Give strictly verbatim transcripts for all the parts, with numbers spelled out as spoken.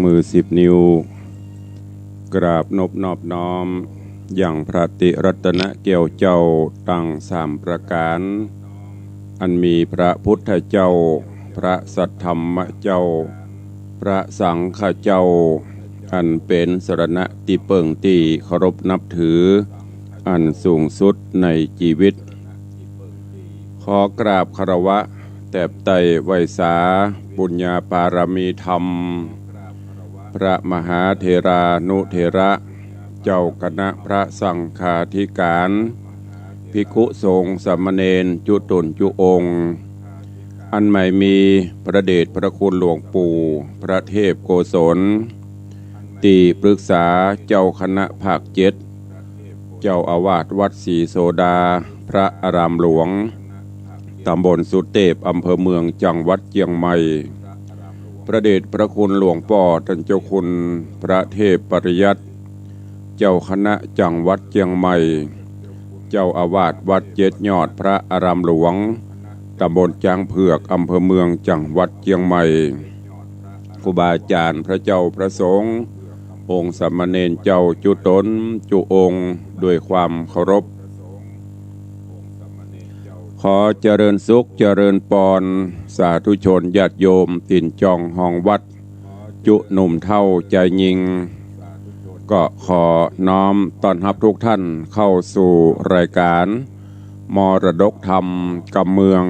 มือสิบนิ้ว กราบนบนอบน้อม ยังพระติรัตนแก้วเจ้าตังสามประก๋าน อันมีพระพุทธเจ้า พระสัทธรรมเจ้า พระสังฆเจ้า อันเป๋นสรณะตี้เปิ้งตี้เคารพนับถือ อันสูงสุดในจีวิต ขอกราบคารวะแตบไต้ไหว้สาปุญญาปารมีธรรม พระมหาเถรานุเถระ เจ้าคณะพระสังฆาธิก๋าน ภิกขุสงฆ์สามเณรจุ๊ตนจุ๊องค์ อันหมายมีพระเดชพระคุณหลวงปู่พระเทพโกศล ตี้ปรึกษาเจ้าคณะภาคเจ็ด เจ้าอาวาสวัดศรีโสดา พระอารามหลวง ตำบลสุเตพ อำเภอเมือง จังหวัดเจียงใหม่ พระเดชพระคุณหลวงป้อต้านเจ้าคุณพระเทพปริยัติ เจ้าคณะจังหวัดเจียงใหม่ เจ้าอาวาสวัดเจ็ดยอด พระอารามหลวง ตำบลจ๊างเผือก อำเภอเมือง จังหวัดเจียงใหม่ ครูบาอาจ๋ารย์ พระเจ้าพระสงฆ์ องค์สามเณรเจ้าจุ๊ตนจุ๊องค์ ด้วยความเคารพ ขอเจริญสุขเจริญปอน สาธุชนญาติโยมตี๋นจองฮองวัด จุ๊หนุ่มเฒ่าจายญิง ก็ขอน้อมต้อนฮับทุกท่านเข้าสู่รายการมรดกธรรมกำเมือง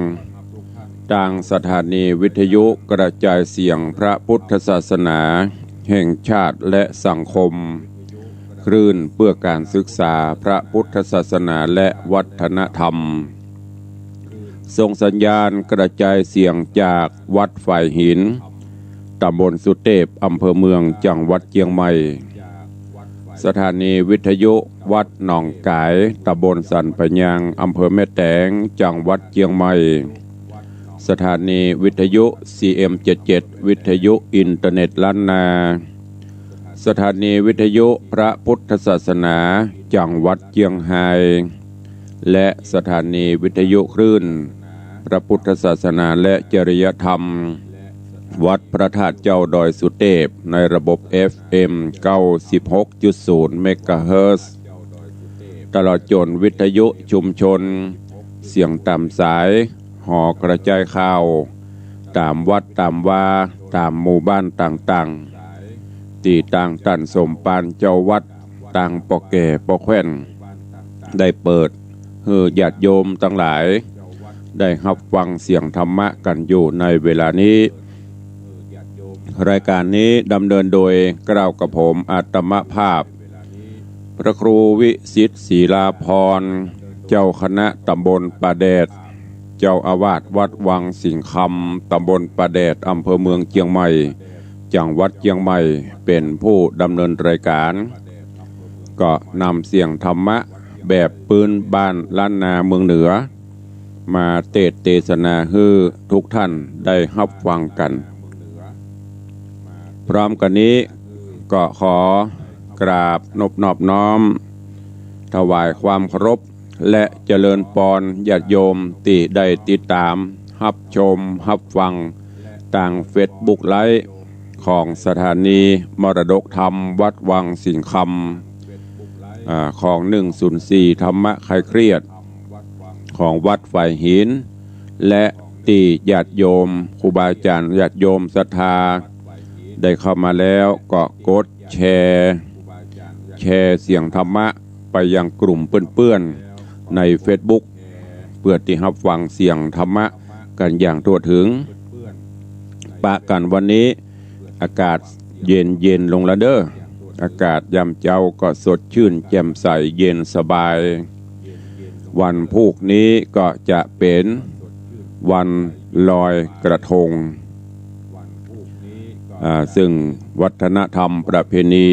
ตางสถานีวิทยุกระจายเสียงพระพุทธศาสนาแห่งชาติและสังคม คลื่นเพื่อการศึกษาพระพุทธศาสนาและวัฒนธรรม ส่งสัญญาณกระจายเสียงจากวัดฝายหิน ตำบลสุเตพ อำเภอเมือง จังหวัดเจียงใหม่ สถานีวิทยุวัดหนองก๋าย ตำบลสันป่ายยาง อำเภอแม่แตง จังหวัดเจียงใหม่ สถานีวิทยุ ซีเอ็มเจ็ดเจ็ด วิทยุอินเทอร์เน็ตล้านนา สถานีวิทยุพระพุทธศาสนา จังหวัดเจียงฮาย และสถานีวิทยุคลื่นพระพุทธศาสนาและจริยธรรม วัดพระธาตุเจ้าดอยสุเตพ ในระบบ เอฟเอ็ม เก้าสิบหกจุดศูนย์ เมกะเฮิรตซ์ ตลอดจ๋นวิทยุชุมชน เสียงต๋ามสาย หอกระจายข่าว ต๋ามวัดต๋ามวา ต๋ามหมู่บ้านต่างๆ ตี้ตางต้านสมภารเจ้าวัด ตางป้อแก่ป้อแคว่น ได้เปิดหื้อญาติโยมตังหลาย ได้ฮับฟังเสียงธรรมะกั๋นอยู่ในเวลานี้ รายการนี้ดำเนินโดยเกล้ากระผมอาตมาภาพ พระครูวิสิทธิ์ ศิลาภรณ์ เจ้าคณะตำบลป่าแดด เจ้าอาวาสวัดวังสิงห์คำ ตำบลป่าแดด อำเภอเมืองเจียงใหม่ จังหวัดเจียงใหม่ เป๋นผู้ดำเนินรายการ ก็นำเสียงธรรมะแบบปื๊นบ้านล้านนาเมืองเหนือ มาเตสน์เตสนาหื้อทุกท่านได้ฮับฟังกั๋น พร้อมกั๋นนี้ก็ขอกราบนบนอบน้อม ถวายความเคารพ และเจริญปอนญาติโยมตี้ได้ติดต๋าม ฮับชม ฮับฟัง ตางเฟซบุ๊กไลฟ์ ของสถานีมรดกธรรมวัดวังสิงห์คำ อ่า ของหนึ่งศูนย์สี่ ธรรมะคลายเครียด ของวัดฝายหิน และตี้ญาติโยม ครูบาอาจ๋ารย์ ญาติโยมศรัทธา ได้เข้ามาแล้วก็กดแชร์ แชร์เสียงธรรมะไปยังกลุ่มเปื้อนๆ ในเฟซบุ๊ก เพื่อตี้ฮับฟังเสียงธรรมะกั๋นอย่างทั่วถึง ปะกั๋นวันนี้ อากาศเย็นๆ ลงแล้วเด้อ อากาศยามเจ๊าก็สดชื่นแจ่มใสเย็นสบาย วันพูกนี้ก็จะเป๋นวันลอยกระทง อ่า ซึ่งวัฒนธรรมประเพณี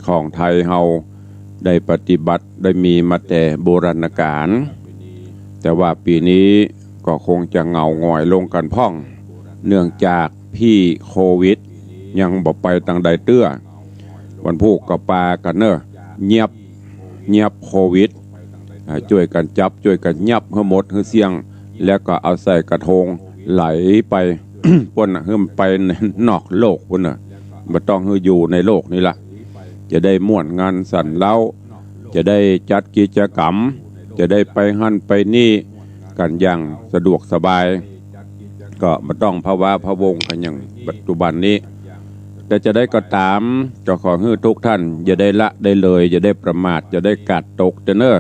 ของไทยเฮาได้ปฏิบัติได้มีมาแต่โบราณกาล แต่ว่าปี๋นี้ก็คงจะเหงาหงอยลงกั๋นพ่อง เนื่องจากผีโควิดยังบ่ไปตางใดเตื้อ วันพูกก็ปากั๋นเน่อ เยียบ เยียบโควิด อ่า จ้วยกั๋นจับ จ้วยกั๋นเยียบหื้อหมดหื้อเสี้ยง แล้วก็เอาใส่กระทงไหลไป ปู๊นน่ะ หื้อมันไปนอกโลกปู๊นน่ะ บ่ต้องหื้ออยู่ในโลกนี้ละ จะได้ม่วนงานสันเล้า จะได้จัดกิจกรรม จะได้ไปหั้นไปนี่กั๋นอย่างสะดวกสบาย ก็บ่ต้องพะวาพะวงกั๋นอย่างปัจจุบันนี้ แต่จะใดก็ต๋าม ก็ขอหื้อทุกท่านอย่าได้ละได้เลย อย่าได้ประมาท อย่าได้กาดตกเต๊อะเน่อ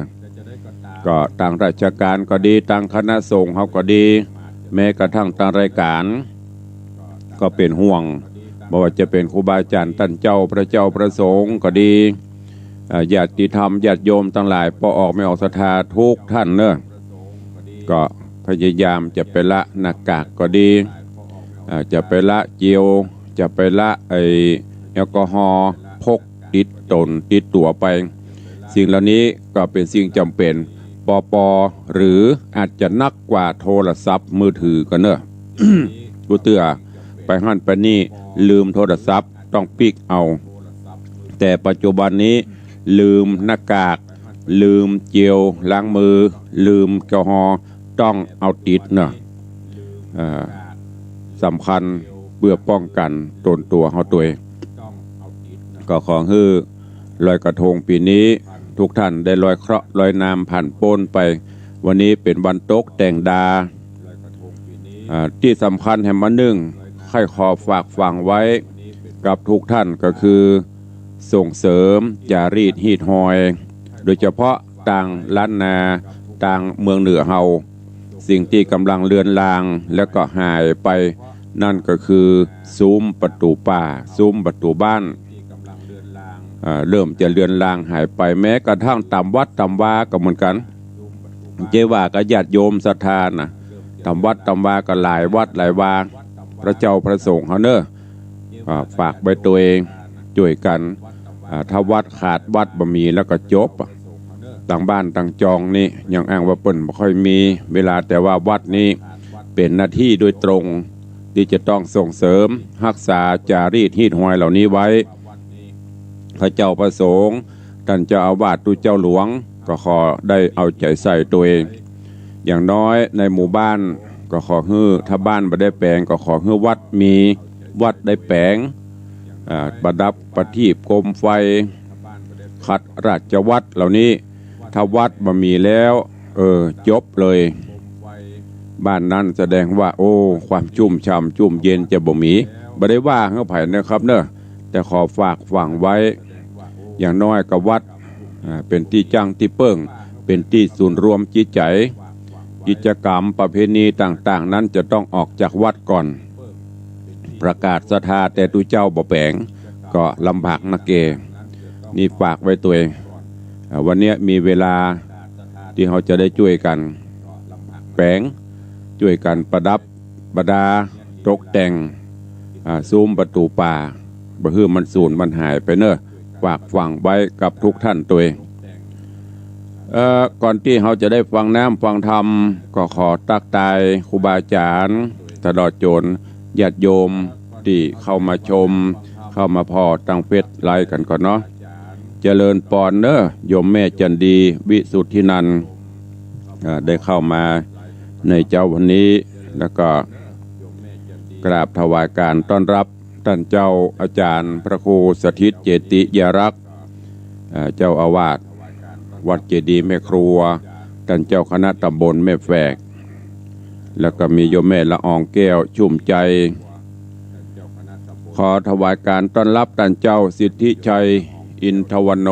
ก็ตางราชก๋านก็ดี ตางคณะสงฆ์เฮาก็ดี แม้กระทั่งตางรายก๋าน ก็เป๋นห่วง บ่ว่าจะเป๋นครูบาอาจ๋ารย์ต้านเจ้า พระเจ้าพระสงฆ์ก็ดี เอ่อ ญาติธรรมญาติโยมตังหลาย ป้อออกแม่ออกศรัทธาทุกท่านเน่อ ก็พยายามจะไปละหน้ากากก็ดี เอ่อ จะไปละเจล จะไปละไอ้แอลกอฮอล์ พกติดตนติดตั๋วไป สิ่งเหล่านี้ก็เป๋นสิ่งจ๋ำเป๋น ปอปอ หรืออาจจะนักกว่าโทรศัพท์มือถือกั๋นเน่อ กู้เตื้อไปหั้นไปนี่ลืมโทรศัพท์ ต้องปิ๊กเอา แต่ปัจจุบันนี้ลืมหน้ากาก ลืมเจลล้างมือ ลืมแอลกอฮอล์ ต้องเอาติดเน่อ เอ่อ สำคัญเปื้อป้องกั๋นต๋นตั๋วเฮาตวย ก็ขอหื้อลอยกระทงปี๋นี้ ทุกท่านได้ลอยเคราะห์ลอยนามผ่านป๊นไป วันนี้เป๋นวันตกแต่งดา อ่า ตี้สำคัญแหมอันนึ่ง ใค่ขอฝากฝังไว้กับทุกท่านก็คือ ส่งเสริมจ๋ารีตฮีตฮอย โดยเฉพาะตางล้านนา ตางเมืองเหนือเฮา สิ่งตี้ก่ำลังเลือนลางแล้วก็หายไป นั่นก็คือ สุมประตู๋ป่า สุมประตู๋บ้าน อ่า เริ่มจะเลือนลางหายไป แม้กระทั่งต๋ามวัดต๋ามวาก็เหมือนกั๋น เจาว่ากับญาติโยมศรัทธาน่ะ ต๋ามวัดต๋ามวาก็หลายวัดหลายวา พระเจ้าพระสงฆ์เฮาเน่อ อ่า ฝากไว้ตวย จ้วยกั๋น อ่า ถ้าวัดขาดวัดบ่มีแล้วก็จบอะ ตางบ้านตางจองนี่ยังอ้างว่าเปิ้นบ่ค่อยมีเวลา แต่ว่าวัดนี้เป๋นหน้าตี้โดยตรงตี้จะต้องส่งเสริมฮักษาจ๋ารีตฮีตฮอยเหล่านี้ไว้ พระเจ้าพระสงฆ์ ต้านเจ้าอาวาส ตุ๊เจ้าหลวง ก็ขอได้เอาใจ๋ใส่ตวย อย่างน้อยในหมู่บ้านก็ขอหื้อ ถ้าบ้านบ่ได้แป๋งก็ขอหื้อวัดมี วัดได้แป๋ง อ่า ประดับประทีปโคมไฟ ขัดราชวัตรเหล่านี้ ถ้าวัดบ่มีแล้ว เออ จบเลย บ้านนั้นแสดงว่า โอ้ ความชุ่มฉ่ำชุ่มเย็นจะบ่มี บ่ได้ว่าหื้อใผนะครับเน่อ แต่ขอฝากฝังไว้ อย่างน้อยก็วัด อ่า เป๋นตี้จั้งตี้เปิ้ง เป๋นตี้ศูนย์รวมจิตใจ๋ กิจกรรมประเพณีต่างๆ นั้นจะต้องออกจากวัดก่อน ประกาศศรัทธาแต่ตุ๊เจ้าบ่แป๋ง ก็ลำบากนักเก้ นี่ฝากไว้ตวย อ่า วันเนี้ยมีเวลาตี้เฮาจะได้จ้วยกั๋นแป๋ง จ้วยกั๋นประดับประดา ตกแต่ง อ่า สุมประตู๋ป่า บ่หื้อมันสูญมันหายไปเน่อ ฝากฝังไว้กับทุกท่านตวย เอ่อ ก่อนตี้เฮาจะได้ฟังน้ำฟังธรรม ก็ขอตั๊กตายครูบาอาจ๋ารย์ ตลอดจ๋นญาติโยมตี้เข้ามาชม เข้ามาผ่อตางเฟซไลฟ์กั๋นก่อนเนาะ เจริญปอนเน่อ โยมแม่จันดี วิสุทธินันท์ อ่า ได้เข้ามาในเจ๊าวันนี้ แล้วก็กราบถวายการต้อนรับต้านเจ้าอาจ๋ารย์พระครูสถิตเจติยารักษ์ อ่า เจ้าอาวาสวัดเจดีย์แม่ครัว ต้านเจ้าคณะต๋ำบลแม่แฝก แล้วก็มีโยมแม่ละอองแก้วชุ่มใจ๋ ขอถวายการต้อนรับต้านเจ้าสิทธิชัย อินทวโน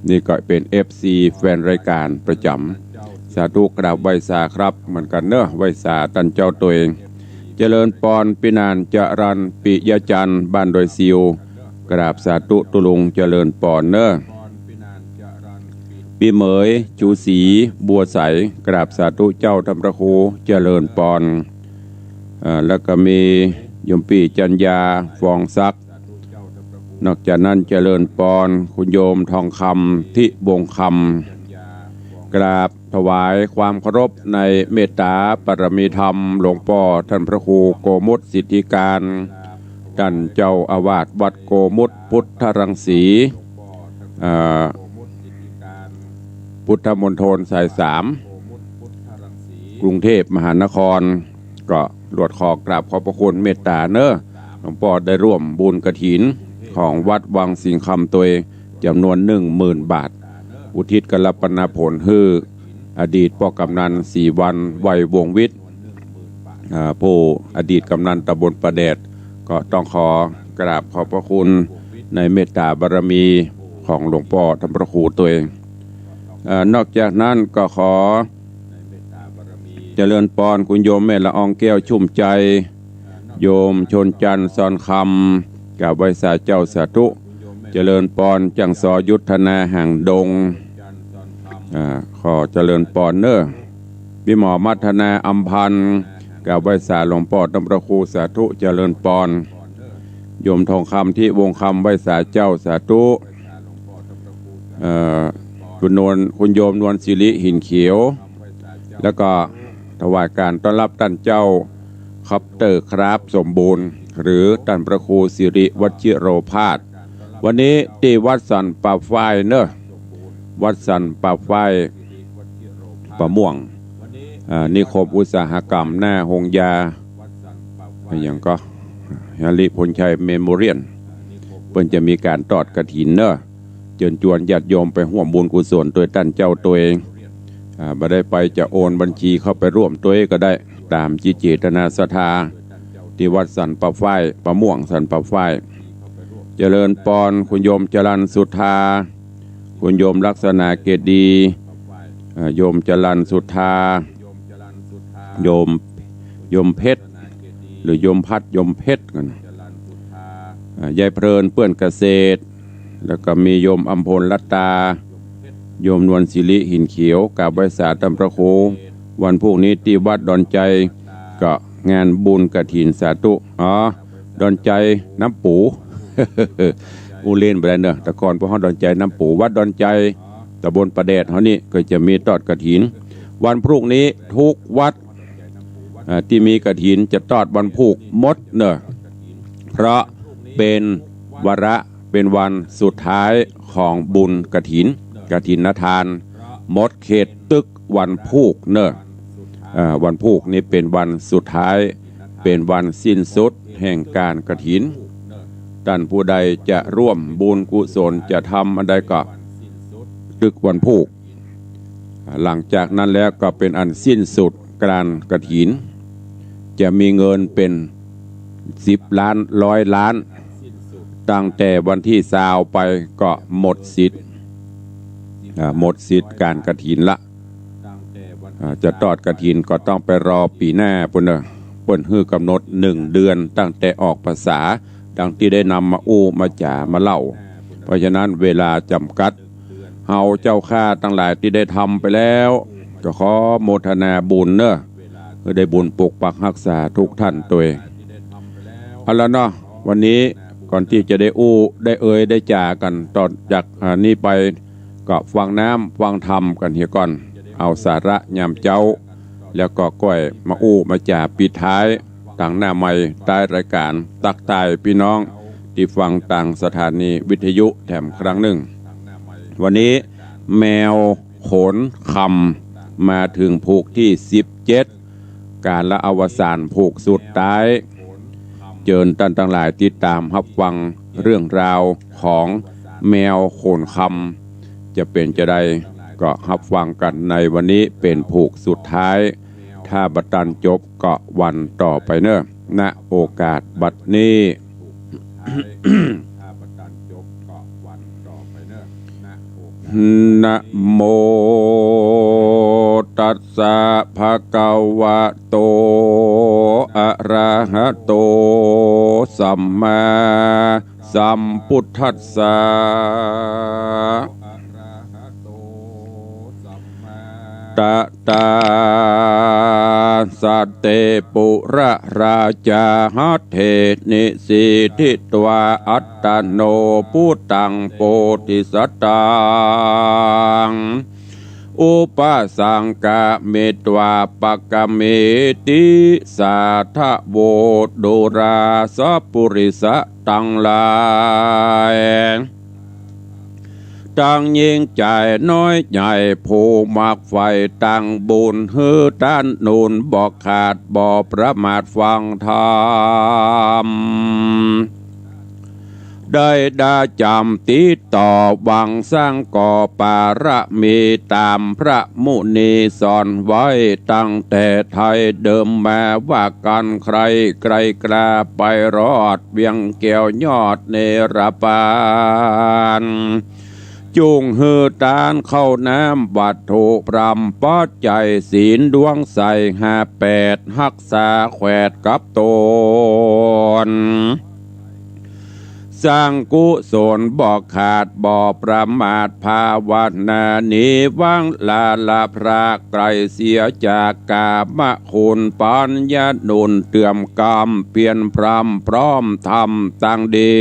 นี่ก็เป๋น เอฟซี แฟนรายการประจ๋ำ สาธุ กราบไหว้สาครับ เหมือนกั๋นเน่อ ไหว้สาต้านเจ้าตวย เจริญปอน ปี้หน่าน จรัญ ปิยะจันทร์ บ้านดอยสิว กราบสาธุตุ๊ลุง เจริญปอนเน่อ ปี้เหมย ชูศรี บัวใส กราบสาธุเจ้าต้านพระครู เจริญปอน เอ่อ แล้วก็มีโยมปี้จัญญา ฟองศักดิ์ นอกจากนั้นเจริญปอน คุณโยมทองคำ ทิวงศ์คำ กราบถวายความเคารพในเมตตาปารมีธรรม หลวงป้อต้านพระครูโกมุตสิทธิการ ต้านเจ้าอาวาสวัดโกมุตพุทธรังสี เอ่อ พุทธมณฑลสายสาม กรุงเทพมหานคร ก็ลวดขอกราบขอบพระคุณเมตตาเน่อ ลวงป้อได้ร่วมบุญกฐินของวัดวังสิงห์คำตวยจ๋ำนวนหนึ่งหมื่นบาท อุทิศกัลปนาผลหื้ออดีตป้อกำนันศรีวรรณ ไวยวงศ์วิทย์ อ่า ผู้อดีตกำนันตำบลป่าแดด ก็ต้องขอกราบขอบพระคุณในเมตตาบารมีของหลวงป้อท่านพระครูตวย เอ่อ นอกจากนั้นก็ขอเจริญปอนคุณโยมแม่ละอองแก้วชุ่มใจ โยมชนจันทร์ซอนคำ กราบไหว้สาเจ้าสาธุ เจริญปอนจังสอยุทธนาหางดง อ่า ขอเจริญปอนเน้อ พี่หมอมัทนาอำพันธ์ กราบไหว้สาหลวงป้อต้านพระครูสาธุ เจริญปอน โยมทองคำที่วงคำ ไหว้สาเจ้าสาธุ เอ่อ คุณนวล คุณโยมนวลศิริหินเขียว แล้วก็ถวายการต้อนรับต้านเจ้าคอปเตอร์ครับสมบูรณ์ หรือต้านพระครูสิริวชิโรภาส วันนี้ตี้วัดสันป่าฝ้ายเน้อ วัดสันป่าฝ้าย ป่าม่วง อ่า นิคมอุตสาหกรรมหน้าโฮงยา อะหยังก็ ฮาริพลชัยเมโมเรียล เปิ้นจะมีการตอดกฐินเน้อ เจิญจวนญาติโยมไปฮ่วมบุญกุศลตวยต้านเจ้าตวย อ่า บ่ได้ไปจะโอนบัญชีเข้าไปร่วมตวยก็ได้ ต๋ามจิตเจตนาศรัทธา ตี้วัดสันป่าฝ้าย ป่าม่วงสันป่าฝ้าย เจริญปอนคุณโยมจรัญสุธา คุณโยมลักษณะเกตดี เอ่อ โยมจรัญสุธา โยม โยมเพชร หรือโยมพัด โยมเพชรกั๋น อ่า ยายเพลิน เปื้อนเกษตร แล้วก็มีโยมอำพลรัตตา โยมนวลศิริหินเขียว กราบไหว้สาต้านพระครู วันพูกนี้ตี้วัดดอนไจ ก็งานบุญกฐินสาธุ อ๋อ ดอนไจน้ำปู อู้เล่นไปแล้วเนอะ แต่ก่อนพวกเฮาดอนไจน้ำปู วัดดอนไจ ตำบลป่าแดดเฮานี่ก็จะมีตอดกฐิน วันพรุ่งนี้ทุกวัด อ่า ตี้มีกฐินจะตอดวันพูกหมดเนอะ เพราะเป๋นวาระ เป๋นวันสุดท้ายของบุญกฐิน กฐินทาน หมดเขตตึกวันพูกเนอะ อ่า วันพูกนี้เป๋นวันสุดท้าย เป๋นวันสิ้นสุดแห่งก๋านกฐิน ต้านผู้ใดจะร่วมบุญกุศลจะทำอันใดก็ตึกวันพูก หลังจากนั้นแล้วก็เป๋นอันสิ้นสุดก๋านกฐิน จะมีเงินเป๋นสิบล้าน ร้อยล้าน ตั้งแต่วันตี้ซาวไปก็หมดสิทธิ์ อ่า หมดสิทธิ์ก๋านกฐินละ อ่า จะตอดกฐินก็ต้องไปรอปี๋หน้าปู้นเนอะ เปิ้นหื้อกำหนดหนึ่งเดือนตั้งแต่ออกพรรษา ดังตี้ได้นำมาอู้มาจ๋ามาเล่า เพราะฉะนั้นเวลาจ๋ำกัด เฮาเจ้าข้าตังหลายตี้ได้ทำไปแล้ว ก็ขอโมทนาบุญเนอะ หื้อได้บุญปกปักฮักษาทุกท่านตวย เอาละเนาะ วันนี้ก่อนตี้จะได้อู้ได้เอ่ยได้จ๋ากั๋น ต่อจาก อ่า นี้ไป ก็ฟังน้ำฟังธรรมกั๋นเหียก่อน เอาสาระยามเจ๊า แล้วก็ก้อยมาอู้มาจ๋าปิดท้าย ตางหน้าไมค์ใต้รายก๋าน ตั๊กตายปี้น้องตี้ฟังตางสถานีวิทยุแถมครั้งนึ่ง วันนี้แมวโขนคำมาเถิงผูกตี้สิบเจ็ด ก๋านละอวสานผูกสุดท้าย เจิญต้านตังหลายติดต๋ามฮับฟังเรื่องราวของแมวโขนคำ จะเป๋นจาใด ก็ฮับฟังกั๋นในวันนี้เป๋นผูกสุดท้าย ถ้าบ่ตันจบก็วันต่อไปเนอะ ณ โอกาสบัดนี้ นะโมตัสสะ ภะคะวะโต อะระหะโต สัมมาสัมพุทธัสสะ ตะตาสะเต ปุระราจา หัตเถ นิสีทิตวา อัตตะโน พุทธัง โพธิสัตตัง อุปสังกะมิตวา ปะกะเมติ สาธะโว ดูราสะปุริสะตังหลาย ตังยิ่งใจ๋น้อยใหญ่ ผู้มักใฝ่ตังบุญ หื้อต้านหนุนบ่ขาด บ่ประมาทฟังธรรม ได้ดาจ๋ำติดต่อ หวังสร้างก่อปารมี ต๋ามพระมุนีสอนไว้ ตั้งแต่ไทยเดิมมา ว่ากันใครไกลกล้า ไปรอดเวียงแก้วยอดเนรปาน จุ่งหื้อตานข้าวน้ำวัตถุพร่ำปัจจัย ศีลดวงใสห้าแปด ฮักษาแขวดกับตน สร้างกุศลบ่ขาดบ่ประมาท ภาวนาหนีหวังลาละพราก ไกลเสียจากกามคุณ ปัญญาหนุนเติมกำ เพียรพร่ำพร้อมทำตังดี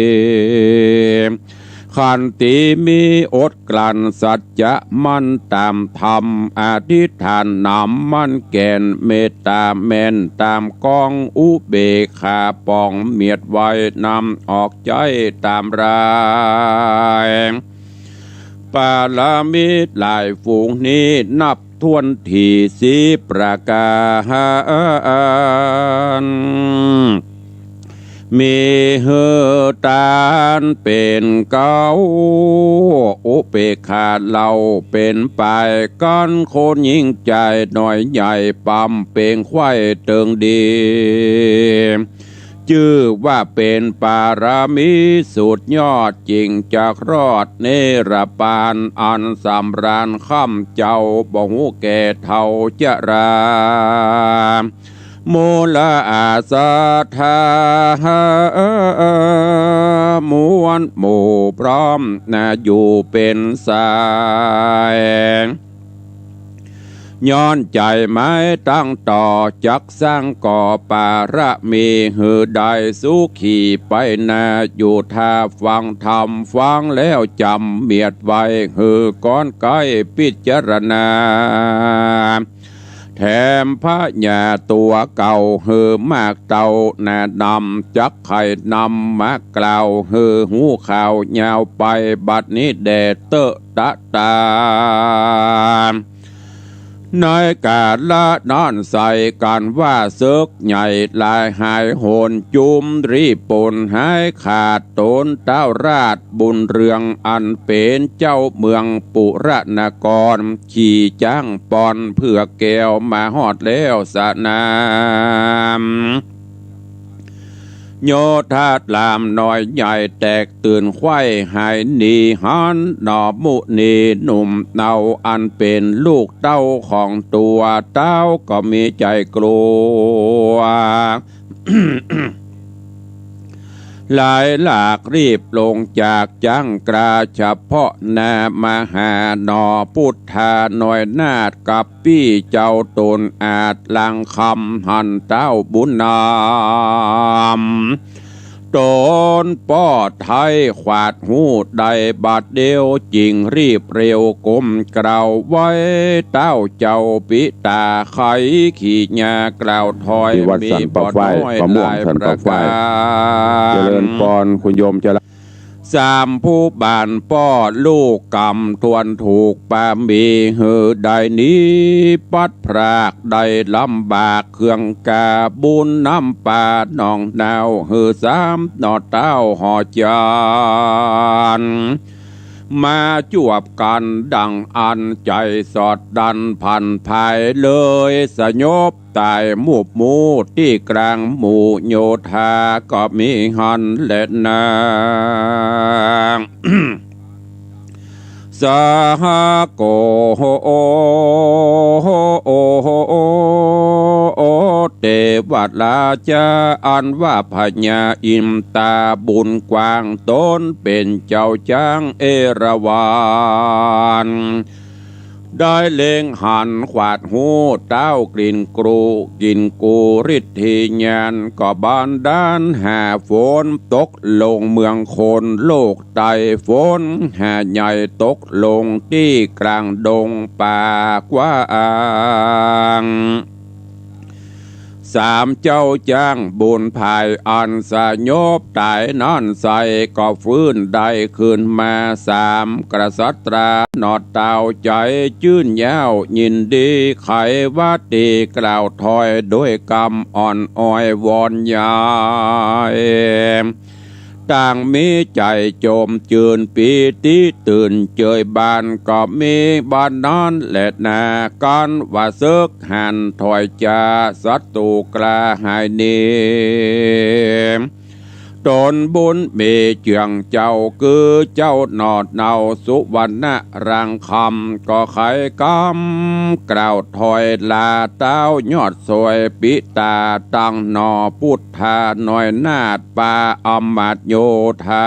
ขันติมีอดกลั้น สัจจะมั่นต๋ามธรรม อธิษฐานหนำมั่นแก่น เมตต๋าแม่นต๋ามกอง อุเบกขาป๋องเมียดไว้ นำออกใจ๊ต๋ามราย ปารมีหลายฝูงนี้ นับถ้วนถี่สิบประก๋าน มีหื้อตานเป๋นเก๊า อุเบกขาเล่าเป๋นปาย กั๋นคนยิ่งใจ๋น้อยใหญ่ ปำเป๋งไขว้เติงดี จื้อว่าเป๋นปารมีสุดยอด จึ่งจักรอดเนรปาน อันสำราญค่ำเจ้า บ่ฮู้แก่เฒ่าจรา มูลอาสาธา มวลหมู่พร้อมนา อยู่เป๋นสาย ย้อนใจ๋ไม้ตั้งต่อ จักสร้างก่อปารมี หื้อได้สุขีไปนา อยู่ท่าฟังธรรม ฟังแล้วจ๋ำเมียดไว้ หื้อก้อนใก้พิจารณา แถมพญาตั๋วเก่า หื้อมากเต้าหน้านำ จักใค่นำมากล่าว หื้อฮู้ข่าวยาวไป บัดนี้แด่เต๊อะ ตะตา ในกาละนั้นใส่กั๋นว่าเสิกใหญ่หลายหายโหน จุมรีบปนหายขาด ตนเต้าราชบุญเรือง อันเป๋นเจ้าเมืองปุระนคร ขี่จ๊างปอนเผือกแก้ว มาฮอดแล้วสนาม โยธาตรามน้อยใหญ่แตกตื่นไขว้หายหนีหัน หนอมุนีหนุ่มเนา อันเป๋นลูกเต้าของตั๋ว เต้าก็มีใจ๋กลัว หลายหลากรีบลงจากจ๊างกรา เฉพาะหน้ามาหาหนอพุทธาน้อยนาถ กับปี้เจ้าต๋นอาจหลังคำหันเต้าบุญนำ ต๋นป้อไท้ขวาดฮู้ได้บาดเดียว จึ่งรีบเร็วก้มกล่าวไหว้เต้าเจ้าปิต๋า ไขขี่ยากล่าวถ้อย ที่วัดสันป่าฝ้าย มีบ่น้อย มะม่วง หลาย สันป่าฝ้าย ประก๋าน เจริญปอน คุณโยมเจริญ สามผู้บ้านป้อลูกกำทวนถูกปามี หื้อได้หนีปัดพรากได้ลำบาก เครื่องกาบุญน้ำปาหนองนาว หื้อสามหน่อเต้าห่อจาน มาจวบกั๋นดังอั้น ใจ๋สอดดั้นผันผายเลย สยบ ต๋ายมูบมูตี้กลางหมู่โยธา ก็มีหันแลนา สหโก เตวราชา อันว่าพญาอินตาบุญกว้าง ต๋นเป๋นเจ้าจ๊างเอราวัณ ได้เล็งหันขวาดฮู้เต้ากลิ่นกรู กลิ่นกูฤทธิญาณ ก็บันดาลหาฝนตกลงเมืองคนโลกใต้ ฝนหาใหญ่ตกลงตี้กลางดงป่ากว้าง สามเจ้าจ้างบุญภายอันสยบต๋ายนั้นไส้ ก็ฟื้นได้คืนมาสามกษัตรา หนอเต้าใจ๋จื้นเย้ายินดี ใค่ว่าตี้กล่าวถ้อย โดยกำอ่อนอ้อยวอนใหญ่ ต่างมีใจ๋จมจื้นปีติตื่นเจิยบาน ก็มีบ่านั้นแลนา กั๋นว่าเสิกหันถอยจา ศัตรู๋กล้าหายหนี ต๋นบุญมีเจื้องเจ้า คือเจ้าหนอดเนาสุวรรณรังคำ ก็ไขกำกล่าวถ้อยลาเต้ายอดสวย ปิต๋าตังหนอปุทธาน้อยนาถ ปาอำมาตย์โยธา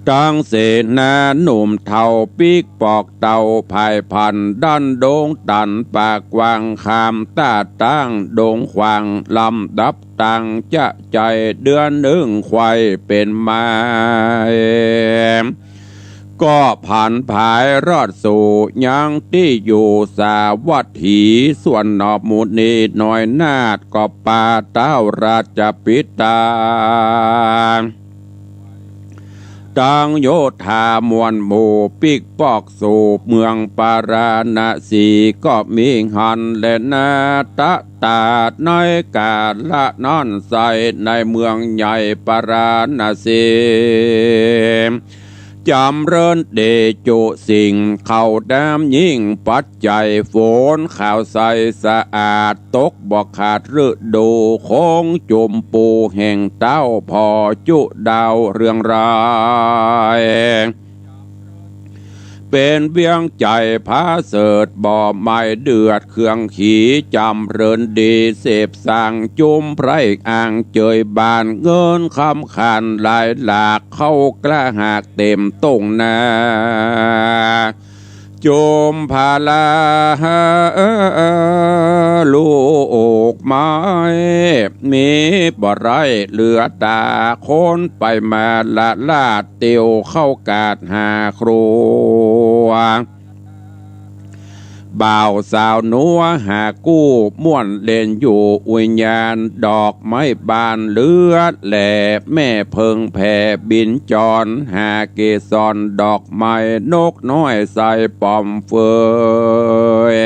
ตังเสนาหนุ่มเฒ่า ปิ๊กปอกเต้าผายพัน ดันดงตันปากกว้าง ข้ามต้าตั้งดงขวาง ลำดับตังจะใจ๋ เดือนนึ่งไขว่เป๋นมา ก็ผันผายรอดสู่ยังตี้อยู่สาวัตถี ส่วนหนอมุนีน้อยนาถ ก็ปาเต้าราชปิต๋า ตังโยธามวลหมู่ปิ๊กปอกสู่เมืองปาราณสี ก็มีหั้นแลนา ตะตาดในก๋าละนั้นไส้ ในเมืองใหญ่ปาราณสี จ๋ำเริญเตจุสิ่ง ข้าวน้ำยิ่งปัจจัย ฝนขาวใสสะอาด ตกบ่ขาดฤดู คงจุมปูแห่งเต้าผ่อจุดาวเรืองราย เป๋นเวียงใจ๋ผาเสริฐ บ่ไหม้เดือดเครื่องขี จ๋ำเริญดีเสพสัง จุมไพร่อ่างเจิยบาน เงินคำขันหลายหลาก เข้ากล้าหากเต็มต้งนา จุมพาลาลูกไม้ มีบ่ไร้เหลือต๋า คนไปมาละลาด เตียวเข้ากาดหาครัว บ่าวสาวหนัวหากู้ ม่วนเล่นอยู่อุยยาน ดอกไม้บานเหลือแหล่ แม่เผิ่งแผ่บินจร หาเกสรดอกไม้ นกน้อยไส้ป๋อมเฟย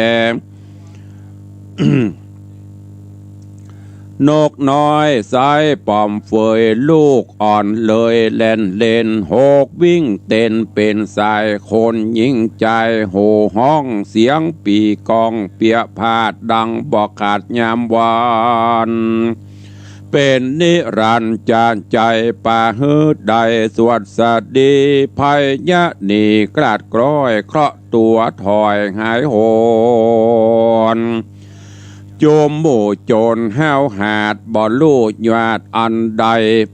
นกน้อยไส้ป๋อมเฟย ลูกอ่อนเลยแล่นเล่น หกวิ่งเต้นเป๋นสาย คนหญิงใจ๋โห่ฮ้อง เสียงปี่ก้องเปียพาด ดังบ่ขาดยามวัน เป๋นนิรันดร์จาใจ๋ ปาหื้อได้สวัสดี ภัยยะหนีกลาดกล้อย เคราะห์ตั๋วถอยหายโหน จุมหมู่โจรห้าวหาด บ่ฮู้ญาติอันใด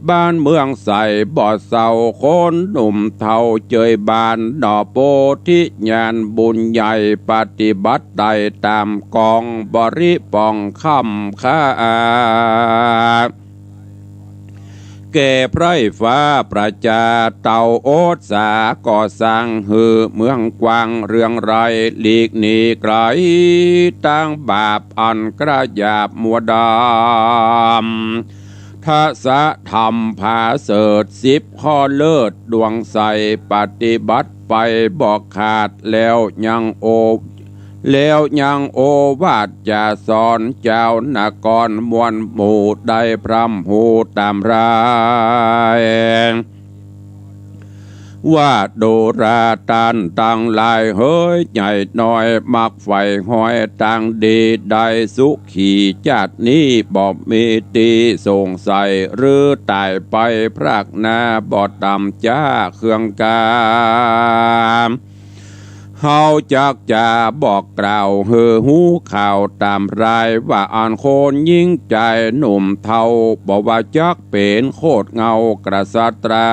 บ้านเมืองใสบ่เศร้า คนหนุ่มเฒ่าเจิยบาน หนอโพธิญาณบุญใหญ่ ปฏิบัติได้ต๋ามกอง บริป่องค่ำค่า แก่ไพร่ฟ้าประจา เต้าโอษสาก่อสร้างหื้อเมืองกว้างเรืองไร้ หลีกหนีไก๋ตางบาปอันกระหยาบมัวดำ ทศธรรมผาเสริฐสิบข้อเลิศดวงใส ปฏิบัติไปบ่ขาด แล้วยังโอ แล้วยังโอวาทจะสอน จาวนครมวลหมู่ได้พร่ำฮู้ต๋ามราย ว่าดูราต้านตังหลายเหย ใหญ่น้อยมักใฝ่ฮอยตางดี ได้สุขีจาตินี้บ่มีตี้สงสัย หรือต๋ายไปพรากหน้าบ่ต่ำจ๊าเครื่องกา เฮาจักจะบอกกล่าวหื้อฮู้ข่าวต๋ามราย ว่าอันคนหญิงใจ๋หนุ่มเฒ่า บ่ว่าจักเป๋นโคตรเงา กษัตรา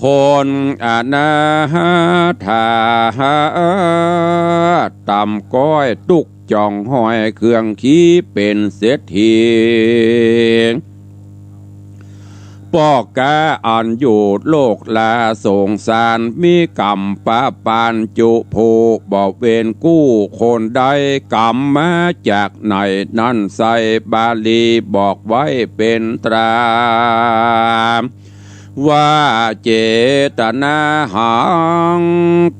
คนอนาถา ต่ำก้อยตุ๊กจ่องห้อยเครื่องขีเป๋นเศรษฐี ป้อก๊าอันอยู่โลกลาสงสาร มีก๋รรมปะปานจุผู้บ่เว้นกู้ คนใดก๋รรมมาจากไหนนั้นไส้ บาลีบอกไว้เป๋นตรา ว่า เจตนาหัง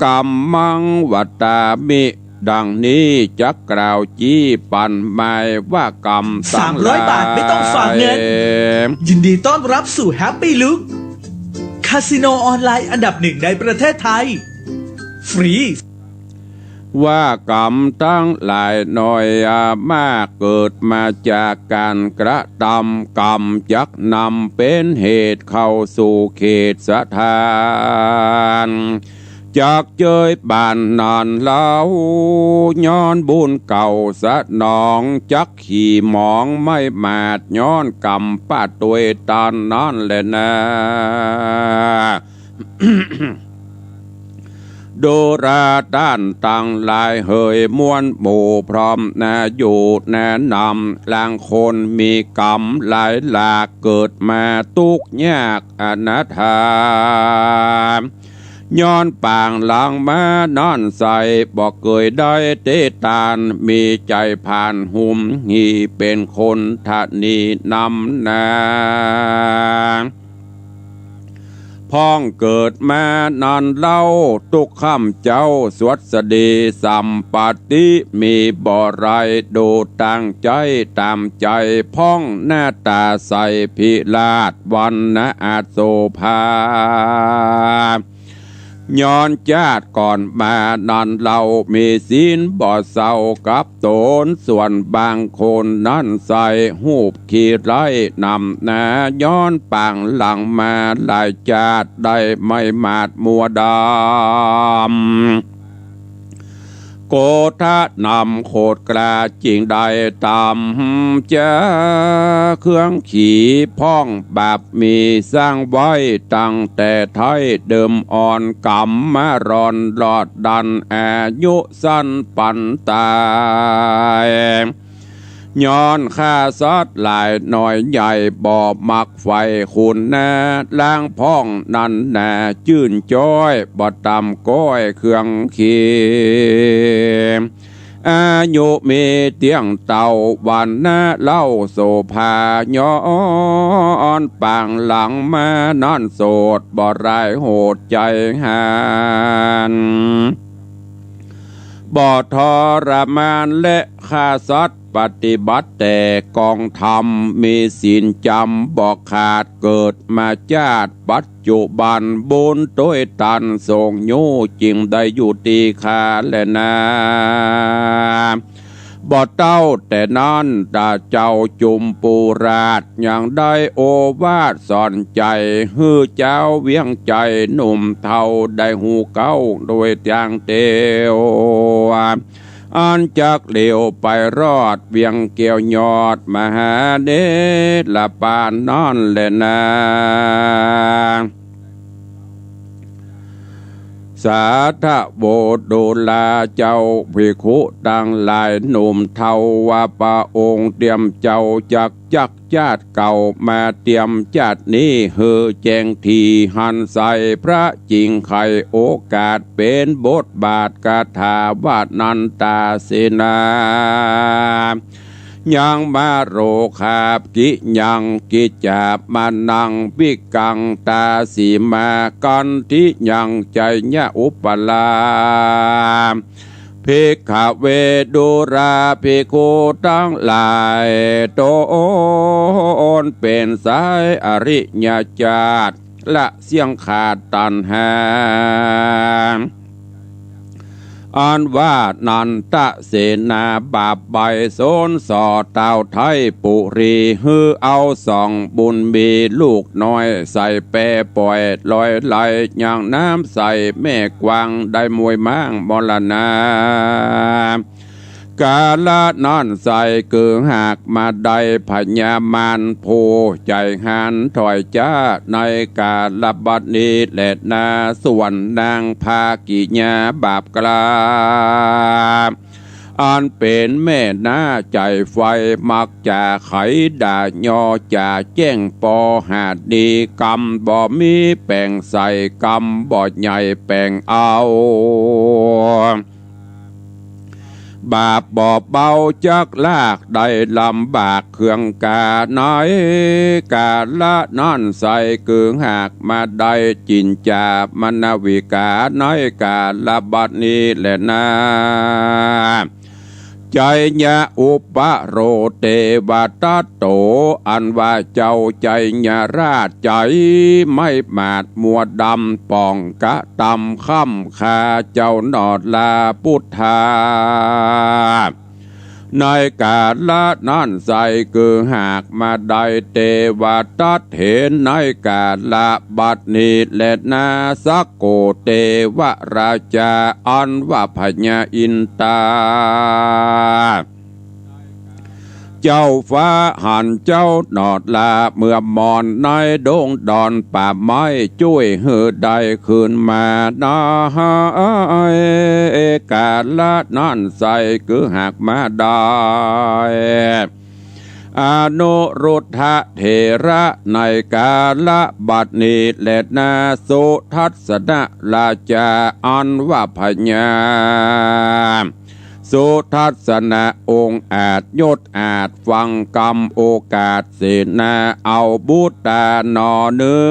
กัมมัง วัตตามิ ดังนี้จักกล่าวจี๊ปันหมายว่าก๋รรมตังหลาย สามร้อยบาทไม่ต้องฝากเงิน ยินดีต้อนรับสู่ Happy Look คาสิโนออนไลน์อันดับหนึ่งในประเทศไทย ฟรี ว่าก๋รรมตังหลายน้อยมาก เกิดมาจากก๋านกระตำ ก๋รรมจักนำเป๋นเหตุเข้าสู่เขตสถาน จักเจยบานนั้นเล่า ย้อนบุญเก่าสนอง จักขี่หมองไม่หมาด ย้อนก๋รรมปะตวยตานนั้นแลนา ดูราต้านตังหลายเหย มวลหมู่พร้อมนาอยู่นานำ ลางคนมีก๋รรมหลายหลาก เกิดมาตุ๊กข์ยากอนาถา ย้อนปางหลังมานั้นไส้ บ่เกยได้เตตาน มีใจ๋ผ่านหุมหี เป๋นคนทะนีนำนา พ่องเกิดมานั้นเล่า ตุ๊กค่ำเจ๊าสวัสดี สัมปัตติมีบ่ไร ดูตั้งใจ๊ต๋ามใจ๋ พ่องหน้าต๋าใสพิราศ วรรณะอโสภา ย้อนจาติก่อนมานั้นเล่า มีศีลบ่เศร้ากับต๋น ส่วนบางคนนั้นไส้ ฮูปขี้ไร้นำนา ย้อนปางหลังมาหลายจาติ ได้ไม่หมาดมัวดำ โกธนำโขดกล้า จึงได้ต๋ามจาเครื่องขี่ พ่องบาปมีสร้างไว้ตั้งแต่ไท้เดิมอ่อน ก๋รรมมารอนรอดดัน อายุสั้นปันต๋าย ย้อนฆ่าสัตว์หลายน้อยใหญ่ บ่มักใฝ่คุณนา ลางพ่องนั้นนาจื้นจ้อย บ่ต่ำก้อยเครื่องขี่ อายุมีเตี้ยงเต้า วรรณะเล่าโสภา ย้อนปางหลังมานั้นโสด บ่ร้ายโหดใจ๋หัน บ่ทรมานและฆ่าสัตว์ ปฏิบัติแต่กองธรรม มีศีลจ๋ำบ่ขาด เกิดมาจาติปัจจุบัน บุญตวยตันส่งยู้ จึงได้อยู่ตี้ข้าแลนา บ่เต้าแต่นั้น ต๋าเจ้าจุมปูราช ยังได้โอวาทสอนใจ๋ หื้อจาวเวียงใจ๋หนุ่มเฒ่า ได้ฮู้เก๊าโดยตางเตียว อันจักเหลียวไปรอด เวียงแก้วยอดมหาเถรปานนั้นแลนา สาธโว ดูราเจ้าภิกขุตังหลาย หนุ่มเฒ่าว่าพระองค์เตียมเจ้าจักจักจาติเก่า มาเตียมจาตินี้หื้อแจ้งถี่หันใส พระจิ่งไขโอกาสเป๋นบทบาทคาถาว่านันตาเสนา ยังมะโรคากิยังกิจจามานังวิกังตาสีมากันทิยังไจยะอุปรา ภิกขเว ดูราภิกขุตังหลาย ต๋นเป๋นสายอริยจาติ ละเสี้ยงขาดตัณหา อันว่านันตะเสนาบาปใบสนส่อเต้าไทยปุรี หื้อเอาสองบุญมีลูกน้อยใส่แปป่อยลอยไหล อย่างน้ำใสแม่กว้างได้มวยม้างมรณา กาละนั้นไสเกือหากมาได้พญามารผู้ใจ๋หันถอยจ๊า ในกาละบัดนี้แลนา ส่วนนางภากิญาบาปกล้า อันเป๋นแม่น้าใจ๋ไฟ มักจะไขด่ายอ จะแจ้งปอหาดดี กำบ่มีแป๋งใส กำบ่ใหญ่แป๋งเอา บาปบ่เบาจักลาก ได้ลำบากเคืองกา ในกาละนั้นใส คือหากมาได้ จินจามนวิกา ในกาละบัดนี้แลนา ไชยะอุปโรเตวทัตโต อันว่าเจ้าไชยราชใจ๋ไม้หมาดมัวดำ ป่องกระตำค่ำคา เจ้าหนอลาพุทธา ในกาละนั้นใส คือหากมาได้ เตวทัตเห็น ในกาละบัดนี้แลนา สักโกเตวราชา อันว่าพญาอินตา เจ้าฟ้าหันเจ้าหนอลา เมื่อมอนในดงดอนป่าไม้ จ้วยหื้อได้คืนมานา กาละนั้นใส คือหากมาได้ อนุรุทธะเถระ ในกาละบัดนี้แลนา สุทัศนราชา อันว่าพญา สุทัศนะองค์อาจยศอาจ ฟังกำโอกาสเสนา เอาบุตราหนอเนื้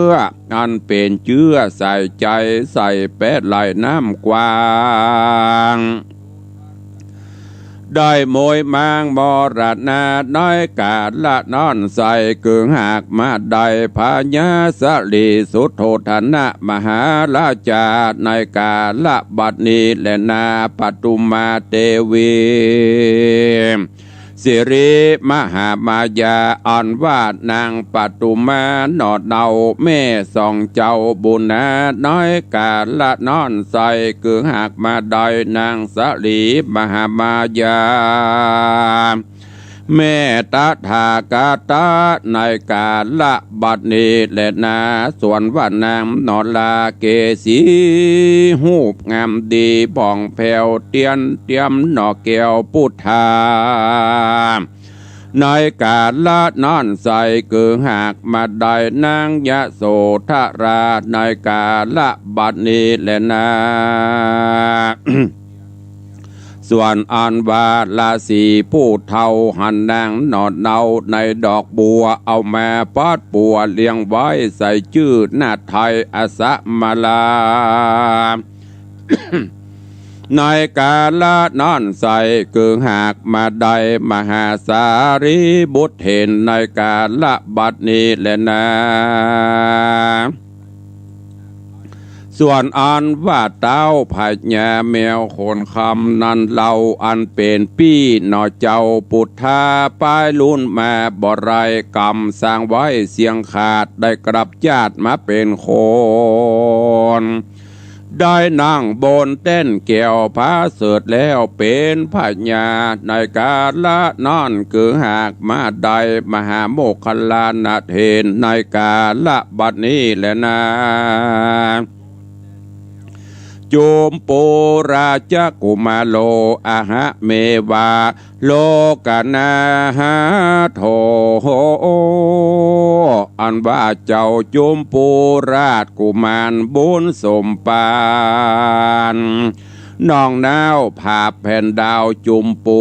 อ อันเป๋นเจื้อใส่ใจ๋ ใส่แปะไหลน้ำกว้าง ได้โมยมางมรณา ในกาละนั้นใส คือหากมาได้ พญาสลีสุโธธนะมหาราชา ในกาละบัดนี้แลนา ปทุมาเตวี สิริมหามายา อันว่านางปทุมาหนอเนา แม่สองเจ้าบุญนา ในกาละนั้นใส คือหากมาได้ นางสลีมหามายา แม่ตถาคตะ ในกาละบัดนี้แลนา ส่วนว่านางหนอลาเกสี ฮูปงามดีผ่องแผ้ว เตียนเตียมหนอแก้วพุทธา ในกาละนั้นใส คือหากมาได้ นางยโสธรา ในกาละบัดนี้แลนา ส่วนอันว่าราศีผู้เฒ่า หันนางหนอเนา ในดอกบัว เอามาปัดปัวเลี้ยงไว้ ใส่จื้อนาถไทยอสมลา ในกาละนั้นใส คือหากมาได้ มหาสารีบุตรเห็น ในกาละบัดนี้แลนา ส่วนอันว่าเต๊าพญาแมวขนคำนั้นเล่า อันเป๋นปี้หนอเจ้าพุทธา ปายลุนมาบ่ไร้ กำสร้างไว้เสี้ยงขาด ได้กลับจาติมาเป๋นคน ได้นั่งบนแต้นแก้วผาเสริฐแล้ว เป๋นพญาในกาละนั้น คือหากมาได้ มหาโมคคัลลานะเถร ในกาละบัดนี้แลนา จุมปูราชกุมาโร อะหะเมวา โลกนาหาโถ อันว่าเจ้าจุมปูราชกุมารบุญสมปาน น้องน้าวผาบแผ่นดาวจุมปู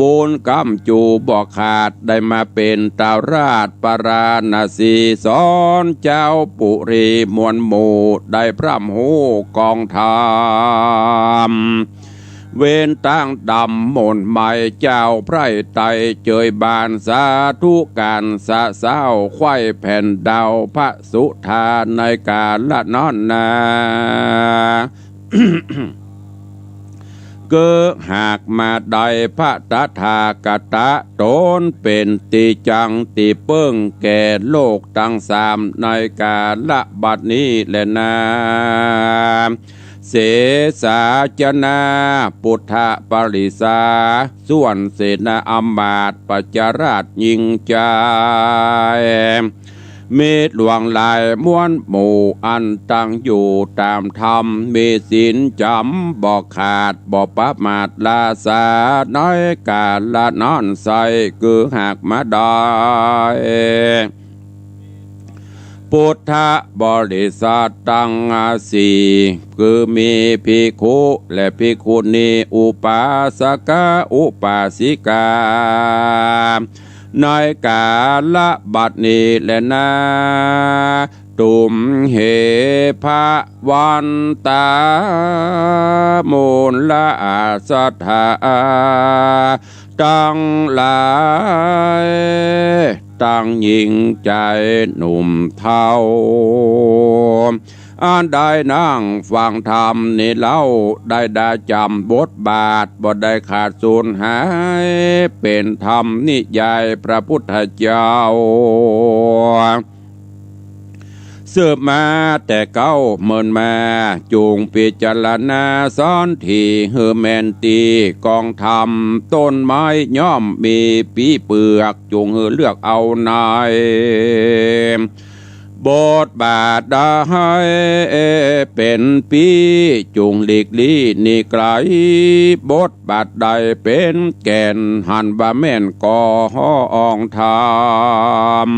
บุญกำจูบ่ขาด ได้มาเป๋นเต๊าราชปาราณสี สอนเจ้าปุรีมวลหมู่ ได้พร่ำฮู้กองธรรม เว้นตั้งดำมนต์ไหม้ เจ้าไพร่ไตรเจยบาน สาธุการสะเซ้า ไขว้แผ่นดาวพระสุธา ในกาละนั้นนา เกิดหากมาได้ พระตถาคตะตนเป๋นตี้จั้งตี้เปิ้งแก่โลกตังสาม ในกาละบัดนี้แลนา เสสาจนาปุทธปริสา ส่วนเสนาอำมาตย์ประชาราชยิ่งใหญ่ เ มีหลวงหลายมวลหมู่ อันตั้งอยู่ต๋ามธรรม มีศีลจ๋ำบ่ขาด บ่ประมาทละสา ในก๋าละนั้นไส้ คือหากมาได้ พุทธบริษัทตังสี่ คือมีภิกขุและภิกขุณี อุปาสกะอุปาสิกา ในก๋าละบัดนี้แลนา ตุ้มเหพระวันตา มูลละศรัทธา ตังหลาย ตังหญิงจายหนุ่มเฒ่า อันได้นั่งฟังธรรมนี้เล่า ได้ดาจ๋ำบทบาท บ่ได้ขาดสูญหาย เป๋นธรรมนิยายพระพุทธเจ้า สืบมาแต่เก๊าเมินมา จุ่งพิจารณาสอนถี่หื้อแม่นตี้กองธรรม ต้นไม้ย่อมมีปี้เปือก จุ่งหื้อเลือกเอาใน บทบาทใดเป๋นปี้ จุ่งหลีกลี้หนีไก๋ บทบาทใดเป๋นแก่น หันว่าแม่นก็ฮ้องธรรม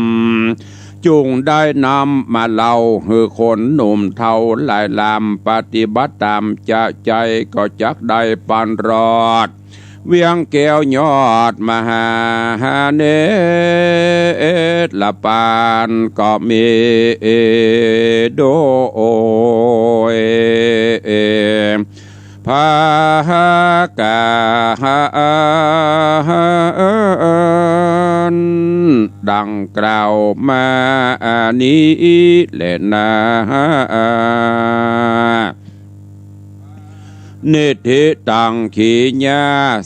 จุ่งได้นำมาเล่า หื้อคนหนุ่มเฒ่าหลายลำ ปฏิบัติต๋ามจะใจ๋ ก็จักได้ปันรอด เวียงแก้วยอดมหาเนตรละปาน ก็มีโดย ภาคาหาร ดังกล่าวมานี้แลนา นิทธิตัง ขีญา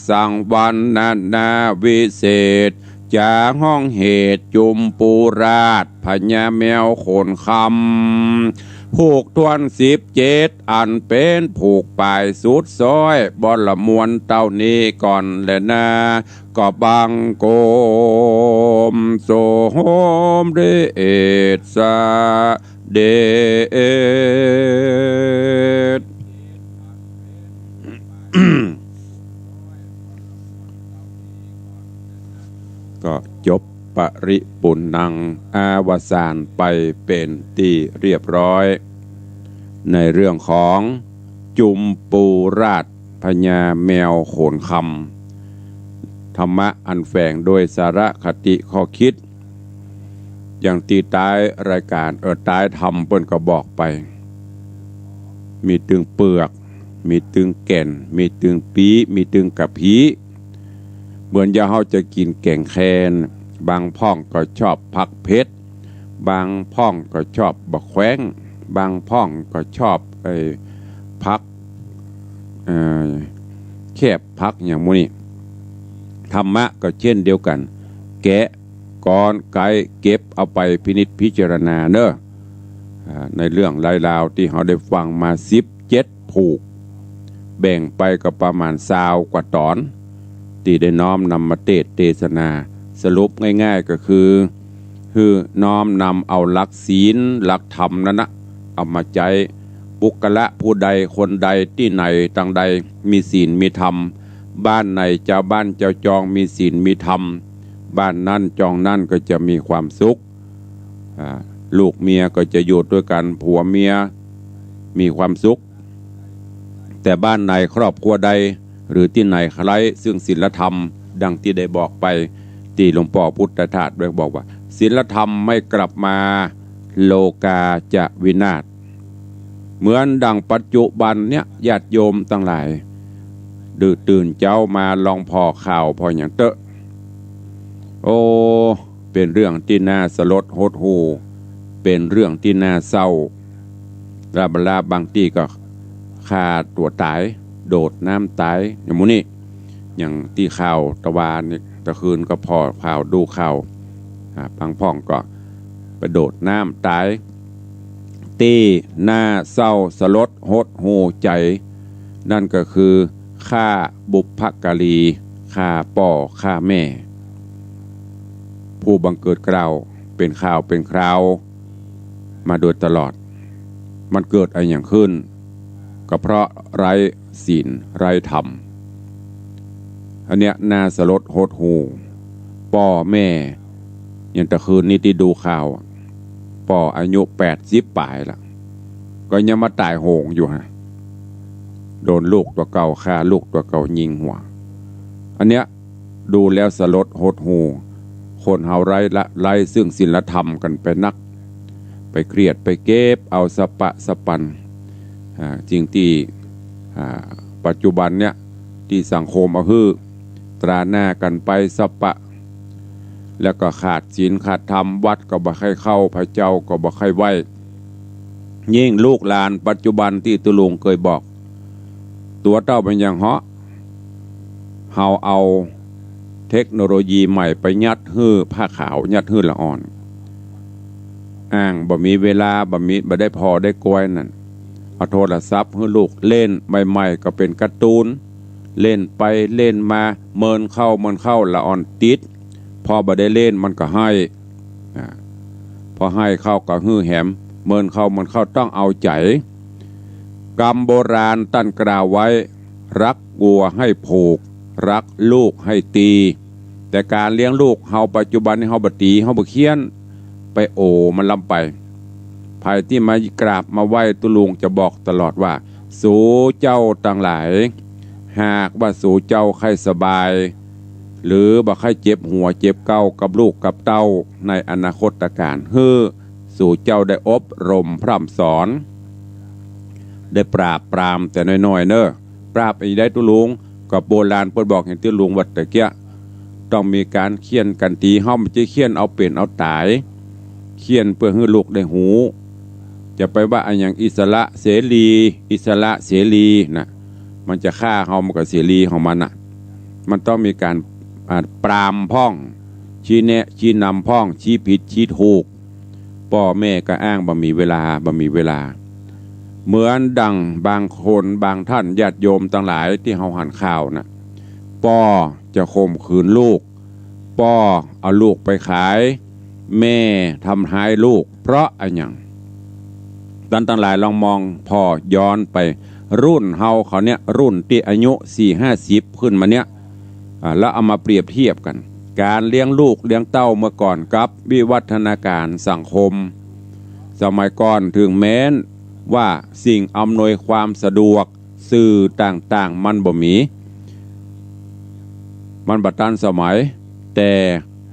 สังวรรณนาวิเศษ จ๋าฮ้องเหตุจุมปูราช พญาแมวโขนคำ ผูกถ้วนสิบเจ็ด อันเป๋นผูกป๋ายสุดซ้อย บ่ละมวลเต้านี้ก่อนแลนา ก็บังคมสมเด็จเสด็จ ก็จบปริปุณณัง อวสานไปเป๋นตี้เรียบร้อย ในเรื่องของจุมปูราช พญาแมวโขนคำ ธรรมะอันแฝงโดยสาระคติข้อคิด อย่างตี้ต๊ายรายก๋าน เออ ต๊ายธรรมเปิ้นก็บอกไป มีตึงเปือก มีตึงแก่น มีตึงปี้ มีตึงกะพี้ เหมือนอย่างเฮาจะกิ๋นแก๋งแค บางพ่องก็ชอบผักเผ็ด บางพ่องก็ชอบบักแขว้ง บางพ่องก็ชอบไอ้ผัก เอ่อ แคบ ผักอย่างหมู่นี้ ธรรมะก็เช่นเดียวกั๋น แกะ กอน ไก เก็บเอาไปพินิจพิจารณาเน่อ อ่า ในเรื่องรายราวตี้เฮาได้ฟังมาสิบเจ็ดผูก แบ่งไปก็ประมาณซาวกว่าต๋อน ตี้ได้น้อมนำมาเตสน์เตสนา สรุปง่ายๆ ก็คือ คือน้อมนำเอาหลักศีล หลักธรรมนั้นนะ เอามาใจ๊ บุคคละผู้ใดคนใดตี้ไหนตางใด มีศีลมีธรรม บ้านไหนจาวบ้านจาวจองมีศีลมีธรรม บ้านนั้นจองนั้นก็จะมีความสุข อ่า ลูกเมียก็จะอยู่ตวยกั๋น ผัวเมียมีความสุข แต่บ้านไหนครอบครัวใด หรือตี้ไหนไร้ซึ่งศีลธรรม ดังตี้ได้บอกไป ตี้หลวงป้อพุทธทาสได้บอกว่า ศีลธรรมไม่กลับมา โลกาจะวินาศ เหมือนดังปัจจุบันเนี่ย ญาติโยมตังหลาย ดื้อตื่นเจ๊ามาลองผ่อข่าวผ่อหยังเต๊อะ โอ้ เป๋นเรื่องตี้น่าสลดหดหู่ เป๋นเรื่องตี้น่าเศร้า ลาบลาบางตี้ก็ฆ่าตั๋วต๋าย โดดน้ำต๋าย อย่างหมู่นี้ อย่างตี้ข่าวตะวานี้ ตะคืนก็ผ่อข่าว ดูข่าว อ่า บางพ่องก็ไปโดดน้ำต๋าย ตี้น่าเศร้าสลดหดหู่ใจ๋ นั่นก็คือฆ่าบุพการี ฆ่าป้อฆ่าแม่ ผู้บังเกิดเกล้า เป๋นข่าวเป๋นคราวมาโดยตลอด มันเกิดอะหยังขึ้น ก็เพราะไร้ศีลไร้ธรรม อันเนี้ยน่าสลดหดหู่ ป้อแม่ อย่างตะคืนนี้ตี้ดูข่าว ป้ออายุแปดสิบป๋ายละ ก็ยังมาต๋ายโหงอยู่ฮะ โดนลูกตั๋วเก่าฆ่า ลูกตั๋วเก่ายิงหัว อันเนี้ยดูแล้วสลดหดหู่ คนเฮาไร้ละ ไร้ซึ่งศีลธรรมกั๋นไปนัก ไปเคียดไปเก็บเอาสะปะสะปัน อ่า สิ่งตี้ อ่า ปัจจุบันเนี้ย ตี้สังคมเอาหื้อ ตราหน้ากั๋นไปสะปะ แล้วก็ขาดศีลขาดธรรม วัดก็บ่ใค่เข้า พระเจ้าก็บ่ใค่ไหว้ ยิ่งลูกหลานปัจจุบันตี้ตุ๊ลุงเกยบอก ตั๋วเต้าเป๋นหยังเหาะ เฮาเอาเทคโนโลยีใหม่ไปยัดหื้อผ้าขาว ยัดหื้อละอ่อน อ้างบ่มีเวลา บ่มี บ่ได้ผ่อได้กวยนั่น เอาโทรศัพท์หื้อลูกเล่น ใหม่ๆ ก็เป๋นการ์ตูน เล่นไปเล่นมา เมินเข้าเมินเข้า ละอ่อนติด พอบ่ได้เล่นมันก็ไห้ อ่า พอไห้เข้าก็หื้อแหม เมินเข้าเมินเข้า ต้องเอาใจ๋ กำโบราณต้านกล่าวไว้ รักวัวให้ผูก รักลูกให้ตี แต่ก๋านเลี้ยงลูกเฮาปัจจุบันนี้ เฮาบ่ตี๋ เฮาบ่เฆี่ยน ไปโอมันล้ำไป ใผตี้มากราบมาไหว้ตุ๊ลุงจะบอกตลอดว่า สูเจ้าตังหลาย หากว่าสูเจ้าใค่สบาย หรือบ่ใค่เจ็บหัวเจ็บเก๊ากับลูกกับเต้าในอนาคตก๋าน หื้อสูเจ้าได้อบรมพร่ำสอน ได้ปราบปรามแต่น้อยๆ เน่อ ปราบอะหยังได้ตุ๊ลุง ก็โบราณเปิ้นบอกอย่างตี้ลุงว่าตะเกียะ ต้องมีก๋านเฆี่ยนกั๋นตี๋ เฮาบ่ใจ้เฆี่ยนเอาเป๋นเอาต๋าย เฆี่ยนเปื้อหื้อลูกได้ฮู้ จะไปว่าอะหยังอิสระเสรี อิสระเสรีน่ะ มันจะฆ่าเฮามันก็เสรีของมันน่ะ มันต้องมีก๋าน อ่า ปรามพ่อง ชี้แนะ ชี้นำพ่อง ชี้ผิด ชี้ถูก ป้อแม่ก็อ้างบ่มีเวลา บ่มีเวลา เหมือนดั่งบางคนบางท่านญาติโยมตังหลายตี้เฮาหันข่าวน่ะ ป้อจะข่มขืนลูก ป้อเอาลูกไปขาย แม่ทำร้ายลูก เพราะอะหยัง ต้านตังหลายลองมองผ่อย้อนไป รุ่นเฮาเขาเนี่ย รุ่นตี้อายุสี่ห้าสิบขึ้นมาเนี่ย อ่า แล้วเอามาเปรียบเทียบกั๋น ก๋านเลี้ยงลูกเลี้ยงเต้าเมื่อก่อนกับวิวัฒนาก๋ารสังคม สมัยก่อนเถิงแม้นว่าสิ่งอำนวยความสะดวก สื่อต่างๆ มันบ่มี มันบ่ตันสมัย แต่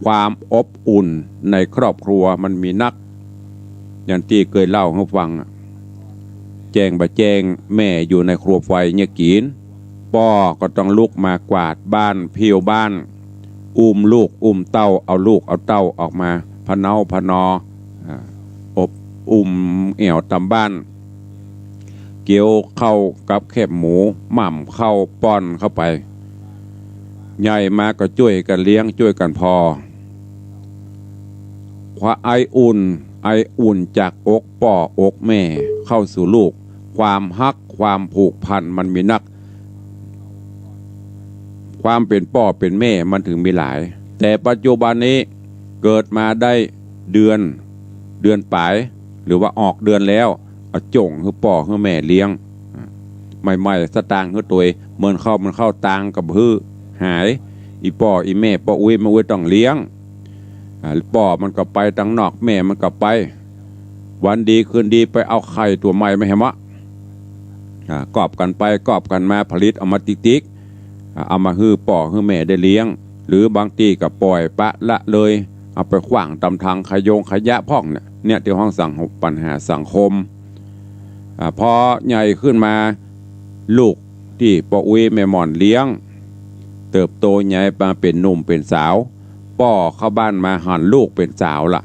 ความอบอุ่นในครอบครัวมันมีนัก อย่างตี้เกยเล่าหื้อฟังอะ แจ้งบ่แจ้ง แม่อยู่ในครัวไฟเยียะกิ๋น ป้อก็ต้องลุกมากวาดบ้านผิวบ้าน อุ้มลูกอุ้มเต้า เอาลูกเอาเต้าออกมา พะเนาพะนอ อ่า อบอุ้มแอ่วต๋ามบ้าน เกี๊ยวข้าวกับแคบหมู หม่ำข้าวป้อนเข้าไป ใหญ่มาก็จ้วยกั๋นเลี้ยง จ้วยกั๋นผ่อ ความไออุ่น ไออุ่นจากอกป้ออกแม่เข้าสู่ลูก ความฮัก ความผูกพันมันมีนัก ความเป๋นป้อเป๋นแม่มันเถิงมีหลาย แต่ปัจจุบันนี้เกิดมาได้เดือน เดือนป๋าย หรือว่าออกเดือนแล้ว เอาจ๋งหื้อป้อหื้อแม่เลี้ยง ใหม่ๆ สตางค์หื้อตวย เมินเข้าเมินเข้า ตางค์ก็บ่หื้อ หาย อี่ป้ออี่แม่ ป้ออุ๊ยแม่อุ๊ยต้องเลี้ยง อ่า ป้อมันก็ไปตังนอก แม่มันก็ไป วันดีคืนดีไปเอาไข่ตั๋วใหม่มาแหมวะ อ่า กอบกั๋นไปกอบกั๋นมา ผลิตออกมาติ๊กๆ อ่า เอามาหื้อป้อหื้อแม่ได้เลี้ยง หรือบางตี้ก็ป่อยปละละเลย เอาไปขว้างต๋ามถังขยงขยะพ่องเนี่ย เนี่ยตี้ฮ้องสัง ปัญหาสังคม อ่า พอใหญ่ขึ้นมา ลูกตี้ป้ออุ๊ยแม่หม่อนเลี้ยง เติบโตใหญ่มาเป๋นหนุ่มเป๋นสาว ป้อเข้าบ้านมาหันลูกเป๋นสาวละ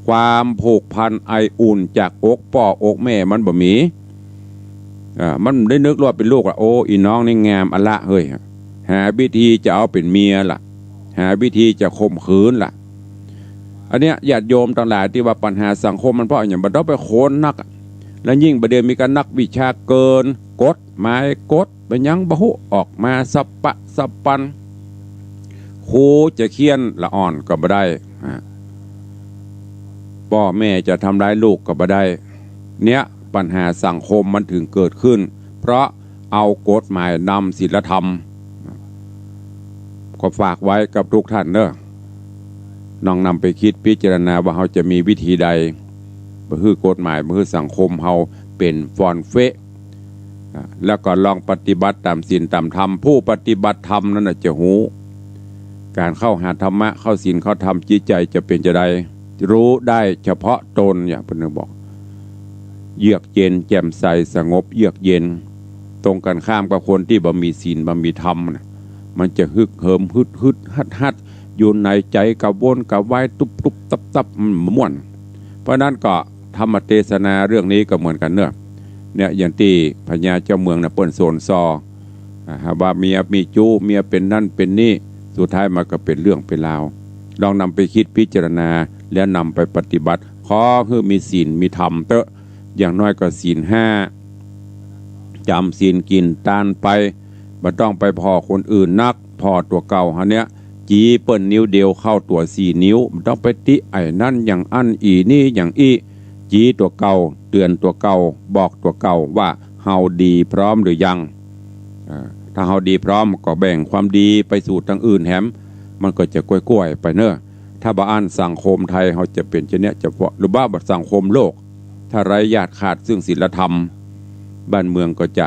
ความผูกพันไออุ่นจากอกป้ออกแม่มันบ่มี อ่า มันได้นึกว่าเป๋นลูกละ โอ้ อี่น้องนี่งามอะละเฮ้ย หาวิธีจะเอาเป๋นเมียละ หาวิธีจะข่มขืนละ อันเนี้ยญาติโยมตังหลายตี้ว่าปัญหาสังคมมันเพราะอะหยัง บ่ต้องไปค้นนักอะ แล้วยิ่งบ่าเดี่ยวมีก๋านนักวิชาเกิน กฎหมายกฎ บ่าหยังบ่ฮู้ ออกมาสะปะสะปัน ครูจะเฆี่ยนละอ่อนก็บ่ได้ อ่า ป้อแม่จะทำร้ายลูกก็บ่ได้ เนี่ย ปัญหาสังคมมันถึงเกิดขึ้น เพราะเอากฎหมายนำศีลธรรม ก็ฝากไว้กับทุกท่านเนอะ ลองนำไปคิดพิจารณาว่าเฮาจะมีวิธีใด บ่หื้อกฎหมาย บ่หื้อสังคมเฮาเป๋นฟอนเฟะ อ่า แล้วก็ลองปฏิบัติต๋ามศีลต๋ามธรรม ผู้ปฏิบัติธรรมนั้นน่ะจะฮู้ ก๋านเข้าหาธรรมะ เข้าศีลเข้าธรรม จิตใจ๋จะเป๋นจาใด จะฮู้ได้เฉพาะต๋น เนี่ย เปิ้นบอก เยือกเย็นแจ่มใส สงบเยือกเย็น ตรงกันข้ามกับคนตี้บ่มีศีลบ่มีธรรมน่ะ มันจะฮึกเหิมฮึดๆฮัดๆ อยู่ในใจ๋กระวนกระวายตุ๊บๆตับๆ มันบ่ม่วน เพราะนั้นก็ธรรมเตสนาเรื่องนี้ก็เหมือนกั๋นเนอะ เนี่ย อย่างตี้พญาเจ้าเมืองน่ะเปิ้นโสนซอ อ่า หาว่าเมียมีจู๊ เมียเป๋นนั่นเป๋นนี่ สุดท้ายมันก็เป๋นเรื่องเป๋นราว ลองนำไปคิดพิจารณา แล้วนำไปปฏิบัติ ขอหื้อมีศีลมีธรรมเต๊อะ อย่างน้อยก็ศีลห้า จ๋ำศีลกิ๋นตานไป บ่ต้องไปผ่อคนอื่นนัก ผ่อตั๋วเก่าเฮาเนี่ย จี๋เปิ้นนิ้วเดียวเข้าตั๋วสี่นิ้ว บ่ต้องไปติไอ้นั่นอย่างอั้น อี่นี่อย่างอี้ จี๋ตั๋วเก่า เตื๋อนตั๋วเก่า บอกตั๋วเก่าว่าเฮาดีพร้อมหรือยัง เอ่อ ถ้าเฮาดีพร้อมก็แบ่งความดีไปสู่ตังอื่นแหม มันก็จะก้วยๆไปเนอะ ถ้าบ่อั้นสังคมไทยเฮาจะเป๋นจาเนี้ยจะเปาะ หรือว่าสังคมโลก ถ้าไร้ญาติขาดซึ่งศีลธรรม บ้านเมืองก็จะ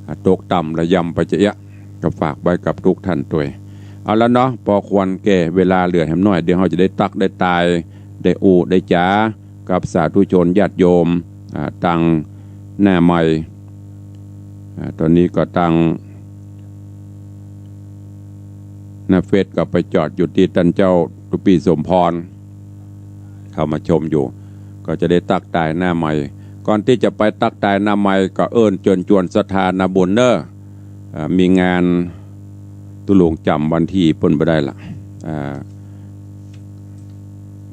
อ่า ตกต่ำระยำไปจะเอี้ยะ ก็ฝากไว้กับทุกท่านตวย เอาละเนาะ ปอควรแก่เวลาเหลือแหมหน้อย เดี๋ยวเฮาจะได้ตักได้ตาย ได้อู้ได้จ๋า กับสาธุชนญาติโยม อ่า ตังหน้าไมค์ อ่า ต๋อนนี้ก็ตังหน้าเฟซก็ไปจอดอยู่ตี้ต้านเจ้าตุ๊ปี้สมพร เข้ามาชมอยู่ ก็จะได้ตักตายหน้าไมค์ ก่อนตี้จะไปตักตายหน้าไมค์ ก็เอิ้นเจิญจวนศรัทธานาบุญเนอะ อ่า มีงาน ตุ๊ลุงจ๋ำวันตี้เปิ้นบ่ได้ละ อ่า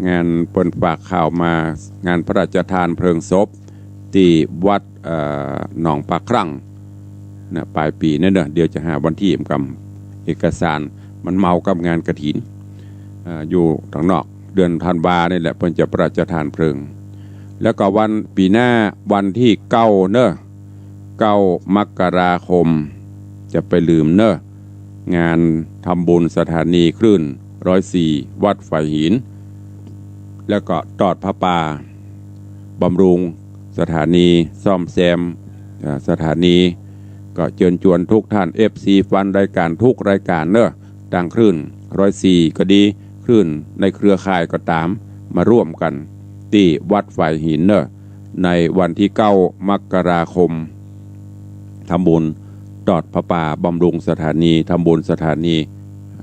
งานเปิ้นฝากข่าวมา งานพระราชทานเพลิงศพตี้วัด เอ่อ หนองปากครั่ง นะ ป๋ายปี๋นี่เนอะ เดี๋ยวจะหาวันตี้กำ เอกสารมันเมากับงานกฐิน เอ่อ อยู่ตางนอก เดือนธันวานี่แหละ เปิ้นจะพระราชทานเพลิง แล้วก็วันปี๋หน้าวันตี้เก้าเนอะ เก้ามกราคม จะไปลืมเนอะ งานทำบุญสถานีคลื่นร้อยสี่ วัดฝายหิน แล้วก็ตอดผ้าป่า บำรุงสถานี ซ่อมแซม อ่า สถานี ก็เจิญจวนทุกท่าน เอฟซี ฟันรายก๋านทุกรายก๋านเนอะ ตางคลื่นร้อยสี่ก็ดี คลื่นในเครือข่ายก็ต๋าม มาร่วมกั๋นตี้วัดฝายหินเนอะ ในวันตี้เก้ามกราคม ทำบุญตอดผ้าป่าบำรุงสถานี ทำบุญสถานี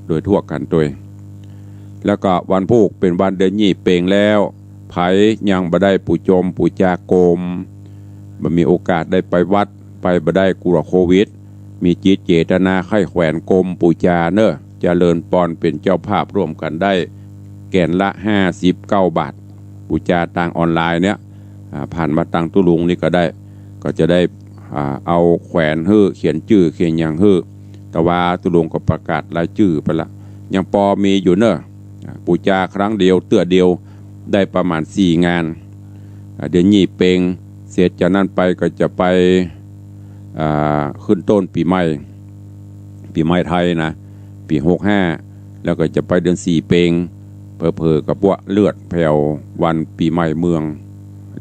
โดยทั่วกั๋นตวย แล้วก็วันพูกเป๋นวันเดือนยี่เป็งแล้ว ใผยังบ่ได้ปู๋จมปู๋จาโกม บ่มีโอกาสได้ไปวัด ไปบ่ได้กั๋วโควิด มีจิตเจตนาใค่แขวนโกมปู๋จาเนอะ เจริญปอนเป๋นเจ้าภาพร่วมกั๋นได้ แก่นละห้าสิบเก้าบาท ปู๋จาตางออนไลน์เนี่ย อ่า ผ่านมาตางตุ๊ลุงนี่ก็ได้ ก็จะได้ อ่า เอาแขวนหื้อ เขียนจื้อเขียนหยังหื้อ แต่ว่าตุ๊ลุงก็ประกาศรายจื้อไปละ ยังปอมีอยู่เนอะ อ่า ปู๋จาครั้งเดียว เตื้อเดียว ได้ประมาณสี่งาน อ่า เดือนยี่เป็ง เสร็จจากนั้นไปก็จะไป อ่า ขึ้นต้นปี๋ใหม่ ปี๋ใหม่ไทยนะ ปี๋หกห้า แล้วก็จะไปเดือนสี่เป็ง เผลอๆ ก็ปะเลือดแผววันปี๋ใหม่เมือง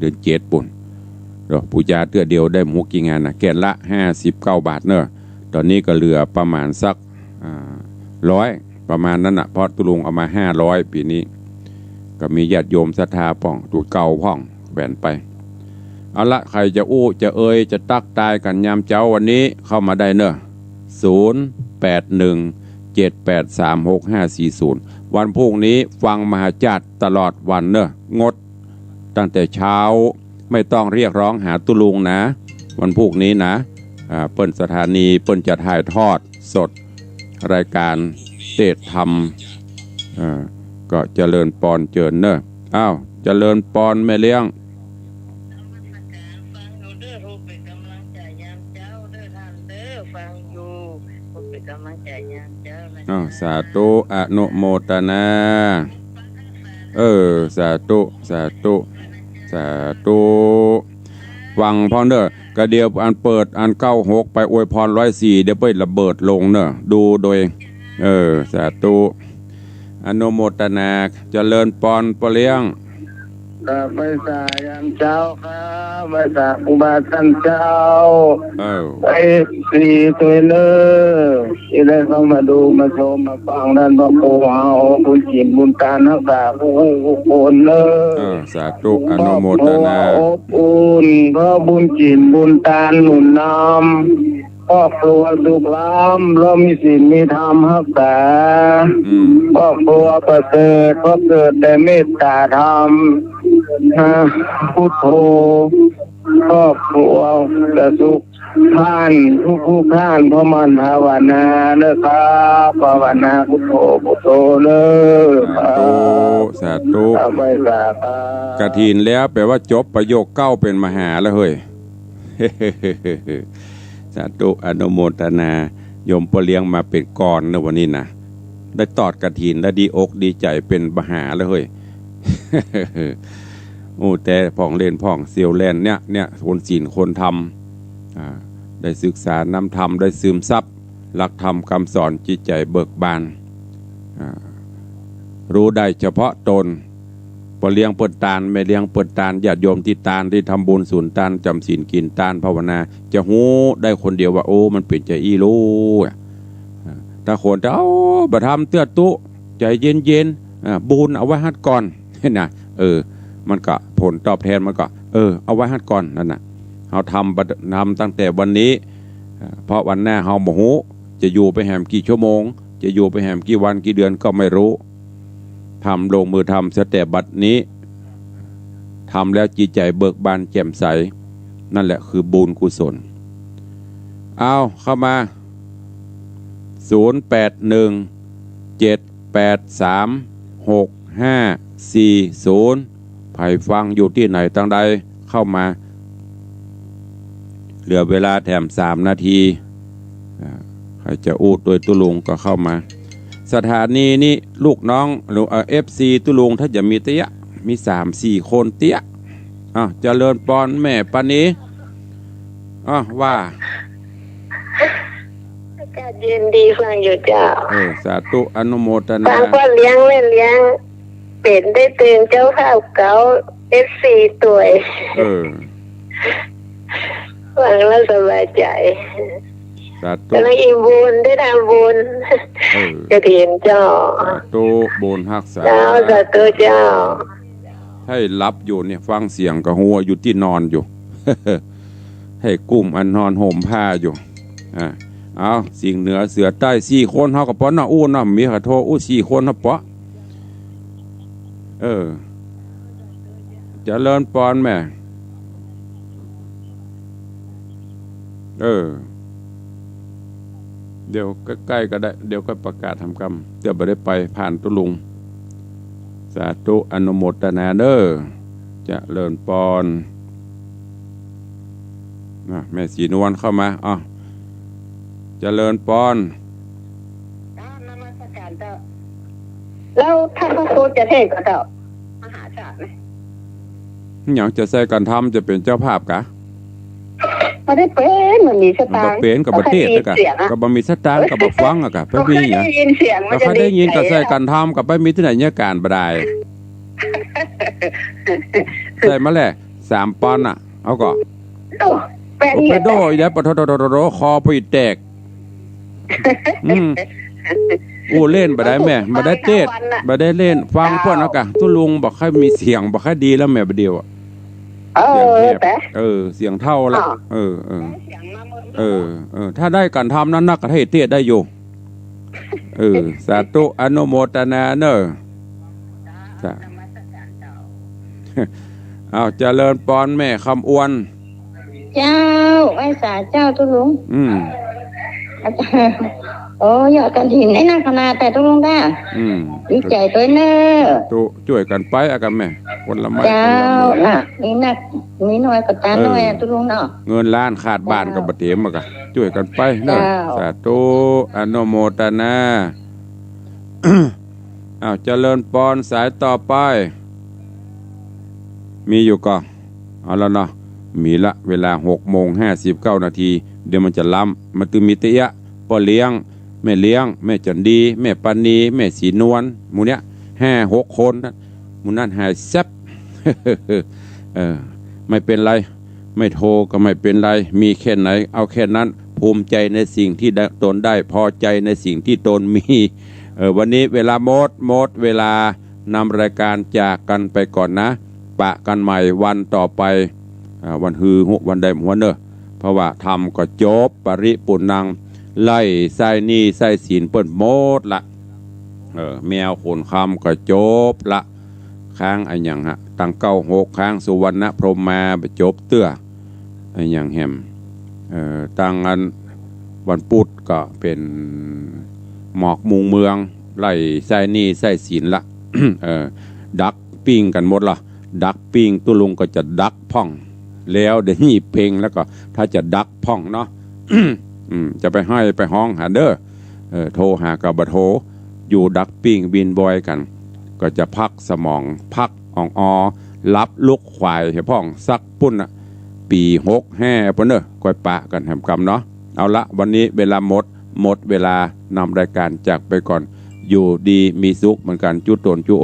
เดือนเจ็ดปู้น เนาะ ปู๋จาเตื้อเดียวได้บ่ฮู้กี่งานนะ แก่นละห้าสิบเก้าบาทเนอะ ต๋อนนี้ก็เหลือประมาณสัก อ่า ร้อย ประมาณนั้นน่ะ เพราะตุ๊ลุงเอามาห้าร้อยปี๋นี้ ก็มีญาติโยมศรัทธาพ่อง ตุ๊เก่าพ่อง แขวนไป เอาละ ใผจะอู้ จะเอ่ย จะตั๊กตายกั๋นยามเจ๊าวันนี้ เข้ามาได้เนอะ ศูนย์ แปด หนึ่ง เจ็ด แปด สาม หก ห้า สี่ ศูนย์ วันพูกนี้ฟังมหาชาติตลอดวันเนอะ งดตั้งแต่เช้า ไม่ต้องเรียกร้องหาตุ๊ลุงนะ วันพูกนี้นะ อ่า เปิ้นสถานี เปิ้นจะถ่ายทอดสดรายก๋านเตศน์ธรรม อ่า ก็เจริญปอนเจิญเนอะ อ้าว เจริญปอนแม่เลี้ยง นมัสก๋าน ฟังอยู่เด้อ ฮู้เป๋นก๋ำลังใจ๋ยามเจ๊าเด้อต้านเด้อ ฟังอยู่ ฮู้เป๋นก๋ำลังใจ๋ยามเจ๊านะ อ้าว สาธุ อนุโมทนา เออ สาธุ สาธุ สาธุ ฟังพ่องเน่อ กะเดี๋ยวอันเปิดอันเก้าหกไปอวยพรร้อยสี่ เดี๋ยวเปิ้นระเบิดลงเน่อ ดูโดย เออ สาธุ อนุโมทนา เจริญปอน ป้อเลี้ยง ครับ ไหว้สายามเจ๊าครับ ไหว้สาครูบาต้านเจ๊า เออ ไหว้เอฟซีตวยเน่อ ตี้ได้เข้ามาดูมาชมมาฟังต้านพระครูเฮา บุญศีลบุญตานฮักษากู้ผู้กู้คนเน่อ เออ สาธุ อนุโมทนา ครอบครัวอบอุ่น เพราะบุญศีลบุญตานหนุนนำ ครอบครัวสุขล้ำ เพราะมีศีลมีธรรมฮักษา อืม ครอบครัวประเสริฐ เพราะเกิดแต่เมตตาธรรม นะ พุทโธ ครอบครัวจะสุขท่านทุกๆท่าน เพราะหมั่นภาวนาเน่อครับ ภาวนาพุทโธพุทโธเน่อ สาธุ สาธุ ครับ ไหว้สาครับ กฐินแล้วแป๋ว่าจบประโยคเก้าเป๋นมหาแล้วเฮ้ย สาธุ อนุโมทนา โยมป้อเลี้ยงมาเป๋นกรเน่อวันนี้นะ ได้ตอดกฐินแล้วดีอกดีใจ๋เป๋นมหาแล้วเฮ้ย โอ้ แต่พ่องเล่นพ่องเสียวแล่นเนี่ย เนี่ย คนศีลคนธรรม อ่า ได้ศึกษานำธรรม ได้ซึมซับหลักธรรมกำสอน จิตใจ๋เบิกบาน อ่า ฮู้ได้เฉพาะตน ป้อเลี้ยงเปิ้นตาน แม่เลี้ยงเปิ้นตาน ญาติโยมตี้ตาน ตี้ทำบุญสุนตาน จ๋ำศีลกิ๋นตาน ภาวนา จะฮู้ได้คนเดียวว่า โอ้ มันเป๋นจาอี้ลูก อ่า ถ้าคนจะ เอ้า บ่ทำเตื้อตุ๊ ใจ๋เย็นๆ อ่า บุญเอาไว้หัดก่อน นะ เออ มันก็ผลตอบแทนมันก็ เออ เอาไว้หัดก่อนนั่นน่ะ เฮาทำบัด ทำตั้งแต่วันนี้ อ่า เพราะวันหน้าเฮาบ่ฮู้ จะอยู่ไปแหมกี่ชั่วโมง จะอยู่ไปแหมกี่วันกี่เดือนก็ไม่รู้ ทำ ลงมือทำเสียแต่บัดนี้ ทำแล้วจิตใจ๋เบิกบานแจ่มใส นั่นแหละคือบุญกุศล เอา เข้ามา ศูนย์แปดหนึ่ง เจ็ดแปดสาม หกห้าสี่ศูนย์ ใผฟังอยู่ตี้ไหนตางใดเข้ามา เหลือเวลาแถมสามนาที อ่า ใผจะอู้ตวยตุ๊ลุงก็เข้ามา สถานีนี้ลูกน้อง หรือ เอ่อ เอฟซีตุ๊ลุงถ้าจะมีเตี้ย มีสามสี่คนเตี้ย อ่ะ เจริญปอนแม่ปานี อ่ะ ว่า อากาศเย็นดีฟังอยู่เจ้า เออ สาธุ อนุโมทนา ฟังป้อเลี้ยงแม่เลี้ยง เป๋นได้เป๋นเจ้าภาพเก๊า เอฟซีตวย เออ ฟังแล้วสบายใจ๋ สาธุ ก๋ำลังอิ่มบุญ ได้ทำบุญ เออ กฐินเจ้า สาธุ บุญฮักษา เจ้า สาธุเจ้า ใผหลับอยู่เนี่ย ฟังเสียงก็ฮู้อยู่ตี้นอนอยู่ ใผกุ้มอันนอนห่มผ้าอยู่ อ่า เอา สิงห์เหนือเสือใต้ สี่คนเฮาก็ปอเนาะ อู้เนาะ มีขอโทษ อู้ สี่คนเฮาปอ เออ เจริญปอนแม่ เออ เดี๋ยวใก้ๆ ก็ได้ เดี๋ยวก็ประกาศทำกำ เดี๋ยวบ่ได้ไปผ่านตุ๊ลุง สาธุ อนุโมทนาเด้อ เจริญปอน นะ แม่ศรีนวลเข้ามา อ้าว เจริญปอน กราบนมัสการเจ้า แล้วท่านพระครูจะเทศน์ก่อเจ้า มหาศาลนะ หยังจะใส่กัณฑ์ธรรม จะเป๋นเจ้าภาพกะ บ่ได้เป๋น บ่มีสตางค์ บ่เป๋นก็บ่เตะน์กะ ก็บ่มีสตางค์ก็บ่ฟังอะกะ ไปมีหยัง ก็ได้ยินเสียง ก็ได้ยินก็ใส่กัณฑ์ธรรม ก็ไปมีตี้ไหนเนี่ย ก๋านบ่ได้ ใส่มาแหละ สามปอนด์น่ะ เอาก่อ โอ้ แปด โอ้ เหรียญ ไปโด้อีกแล้ว ปะโถ โถ โถ โถ คอปุ้ยแตก อืม อู้เล่นบ่ได้แม่ บ่ได้เตะน์ บ่ได้เล่น ฟังเปิ้นเอากะ ตุ๊ลุงบ่ค่อยมีเสียง บ่ค่อยดีแล้วแม่ บ่าเดี่ยวอะ เออ เสียงแหบ แต่ เออ เสียงเฒ่าละ เออ เออ เออ ถ้าได้กัณฑ์ธรรมนั้นนักก็เทศน์ได้อยู่ เออ สาธุ อนุโมทนาเน่อ จ้ะ เอา เจริญปอนแม่คำอวน เจ้า ไหว้สาเจ้าตุ๊ลุง อืม โอ้ ยอดกฐินได้นักขนาดแต่ตุ๊ลุงก้า อืม ดีใจ๋ตวยเน่อ ตุ๊ จ้วยกั๋นไปอะกะแม่ คนละไม้ เจ้า คนละมือ น่ะ มีนัก มีน้อยก็ตาน้อยอะ เออ ตุ๊ลุงเนาะ เงินล้านขาดบ้านก็บ่เต๋มอะกะ จ้วยกั๋นไปเน่อ เจ้า สาธุ อนุโมทนา อ้าว เจริญปอน สายต่อไป มีอยู่ก่อ เอาละเนาะ มีละ เวลาหกโมงห้าสิบเก้านาที เดี๋ยวมันจะล้ำ มันตึงมีเตี้ย ป้อเลี้ยง แม่เลี้ยง แม่จันดี แม่ปานี แม่ศรีนวล หมู่เนี้ย ห้าหกคนนะ หมู่นั้นหายแซบ เออ ไม่เป็นไร ไม่โทรก็ไม่เป็นไร มีแค่ไหนเอาแค่นั้น ภูมิใจในสิ่งที่ได้ ตนได้ พอใจในสิ่งที่ตนมี เออ วันนี้เวลาหมด หมดเวลา นำรายการจากกันไปก่อนนะ ปะกันใหม่วันต่อไป อ่า วันฮือ วันใดหัวเนอะ เพราะว่าธรรมก็จบ ปริปุณณัง ไล่ไส้หนี้ไส้สินเปิ้นหมดละ เออ แมวขุนคำก็จบละ ค้างอะหยังฮะ ตังเก้าหก ค้างสุวรรณพรหมมา บ่จบเตื้อ อะหยังแหม เอ่อ ตังอันวันพุธก็เป๋นหมอกมุงเมือง ไล่ไส้หนี้ไส้สินละ เออ ดักปิ้งกั๋นหมดละ ดักปิ้ง ตุ๊ลุงก็จะดักพ่อง แล้วเดี๋ยวนี้เพ็งแล้วก็ถ้าจะดักพ่องเนาะ อืม จะไปฮ้อยไปฮ้องหาเด้อ เออ โทรหาก็บ่โทร อยู่ดักปิ้งวินวอยกั๋น ก็จะพักสมอง พักอ่องออ หลับลุกขวายหื้อพ่องสักปู้นน่ะ ปี๋หกห้าปู้นเน่อ ก้อยปะกั๋นแหมกำเนาะ เอาละ วันนี้เวลาหมด หมดเวลา นำรายการจากไปก่อน อยู่ดีมีสุขเหมือนกั๋น จุ๊ตนจุ๊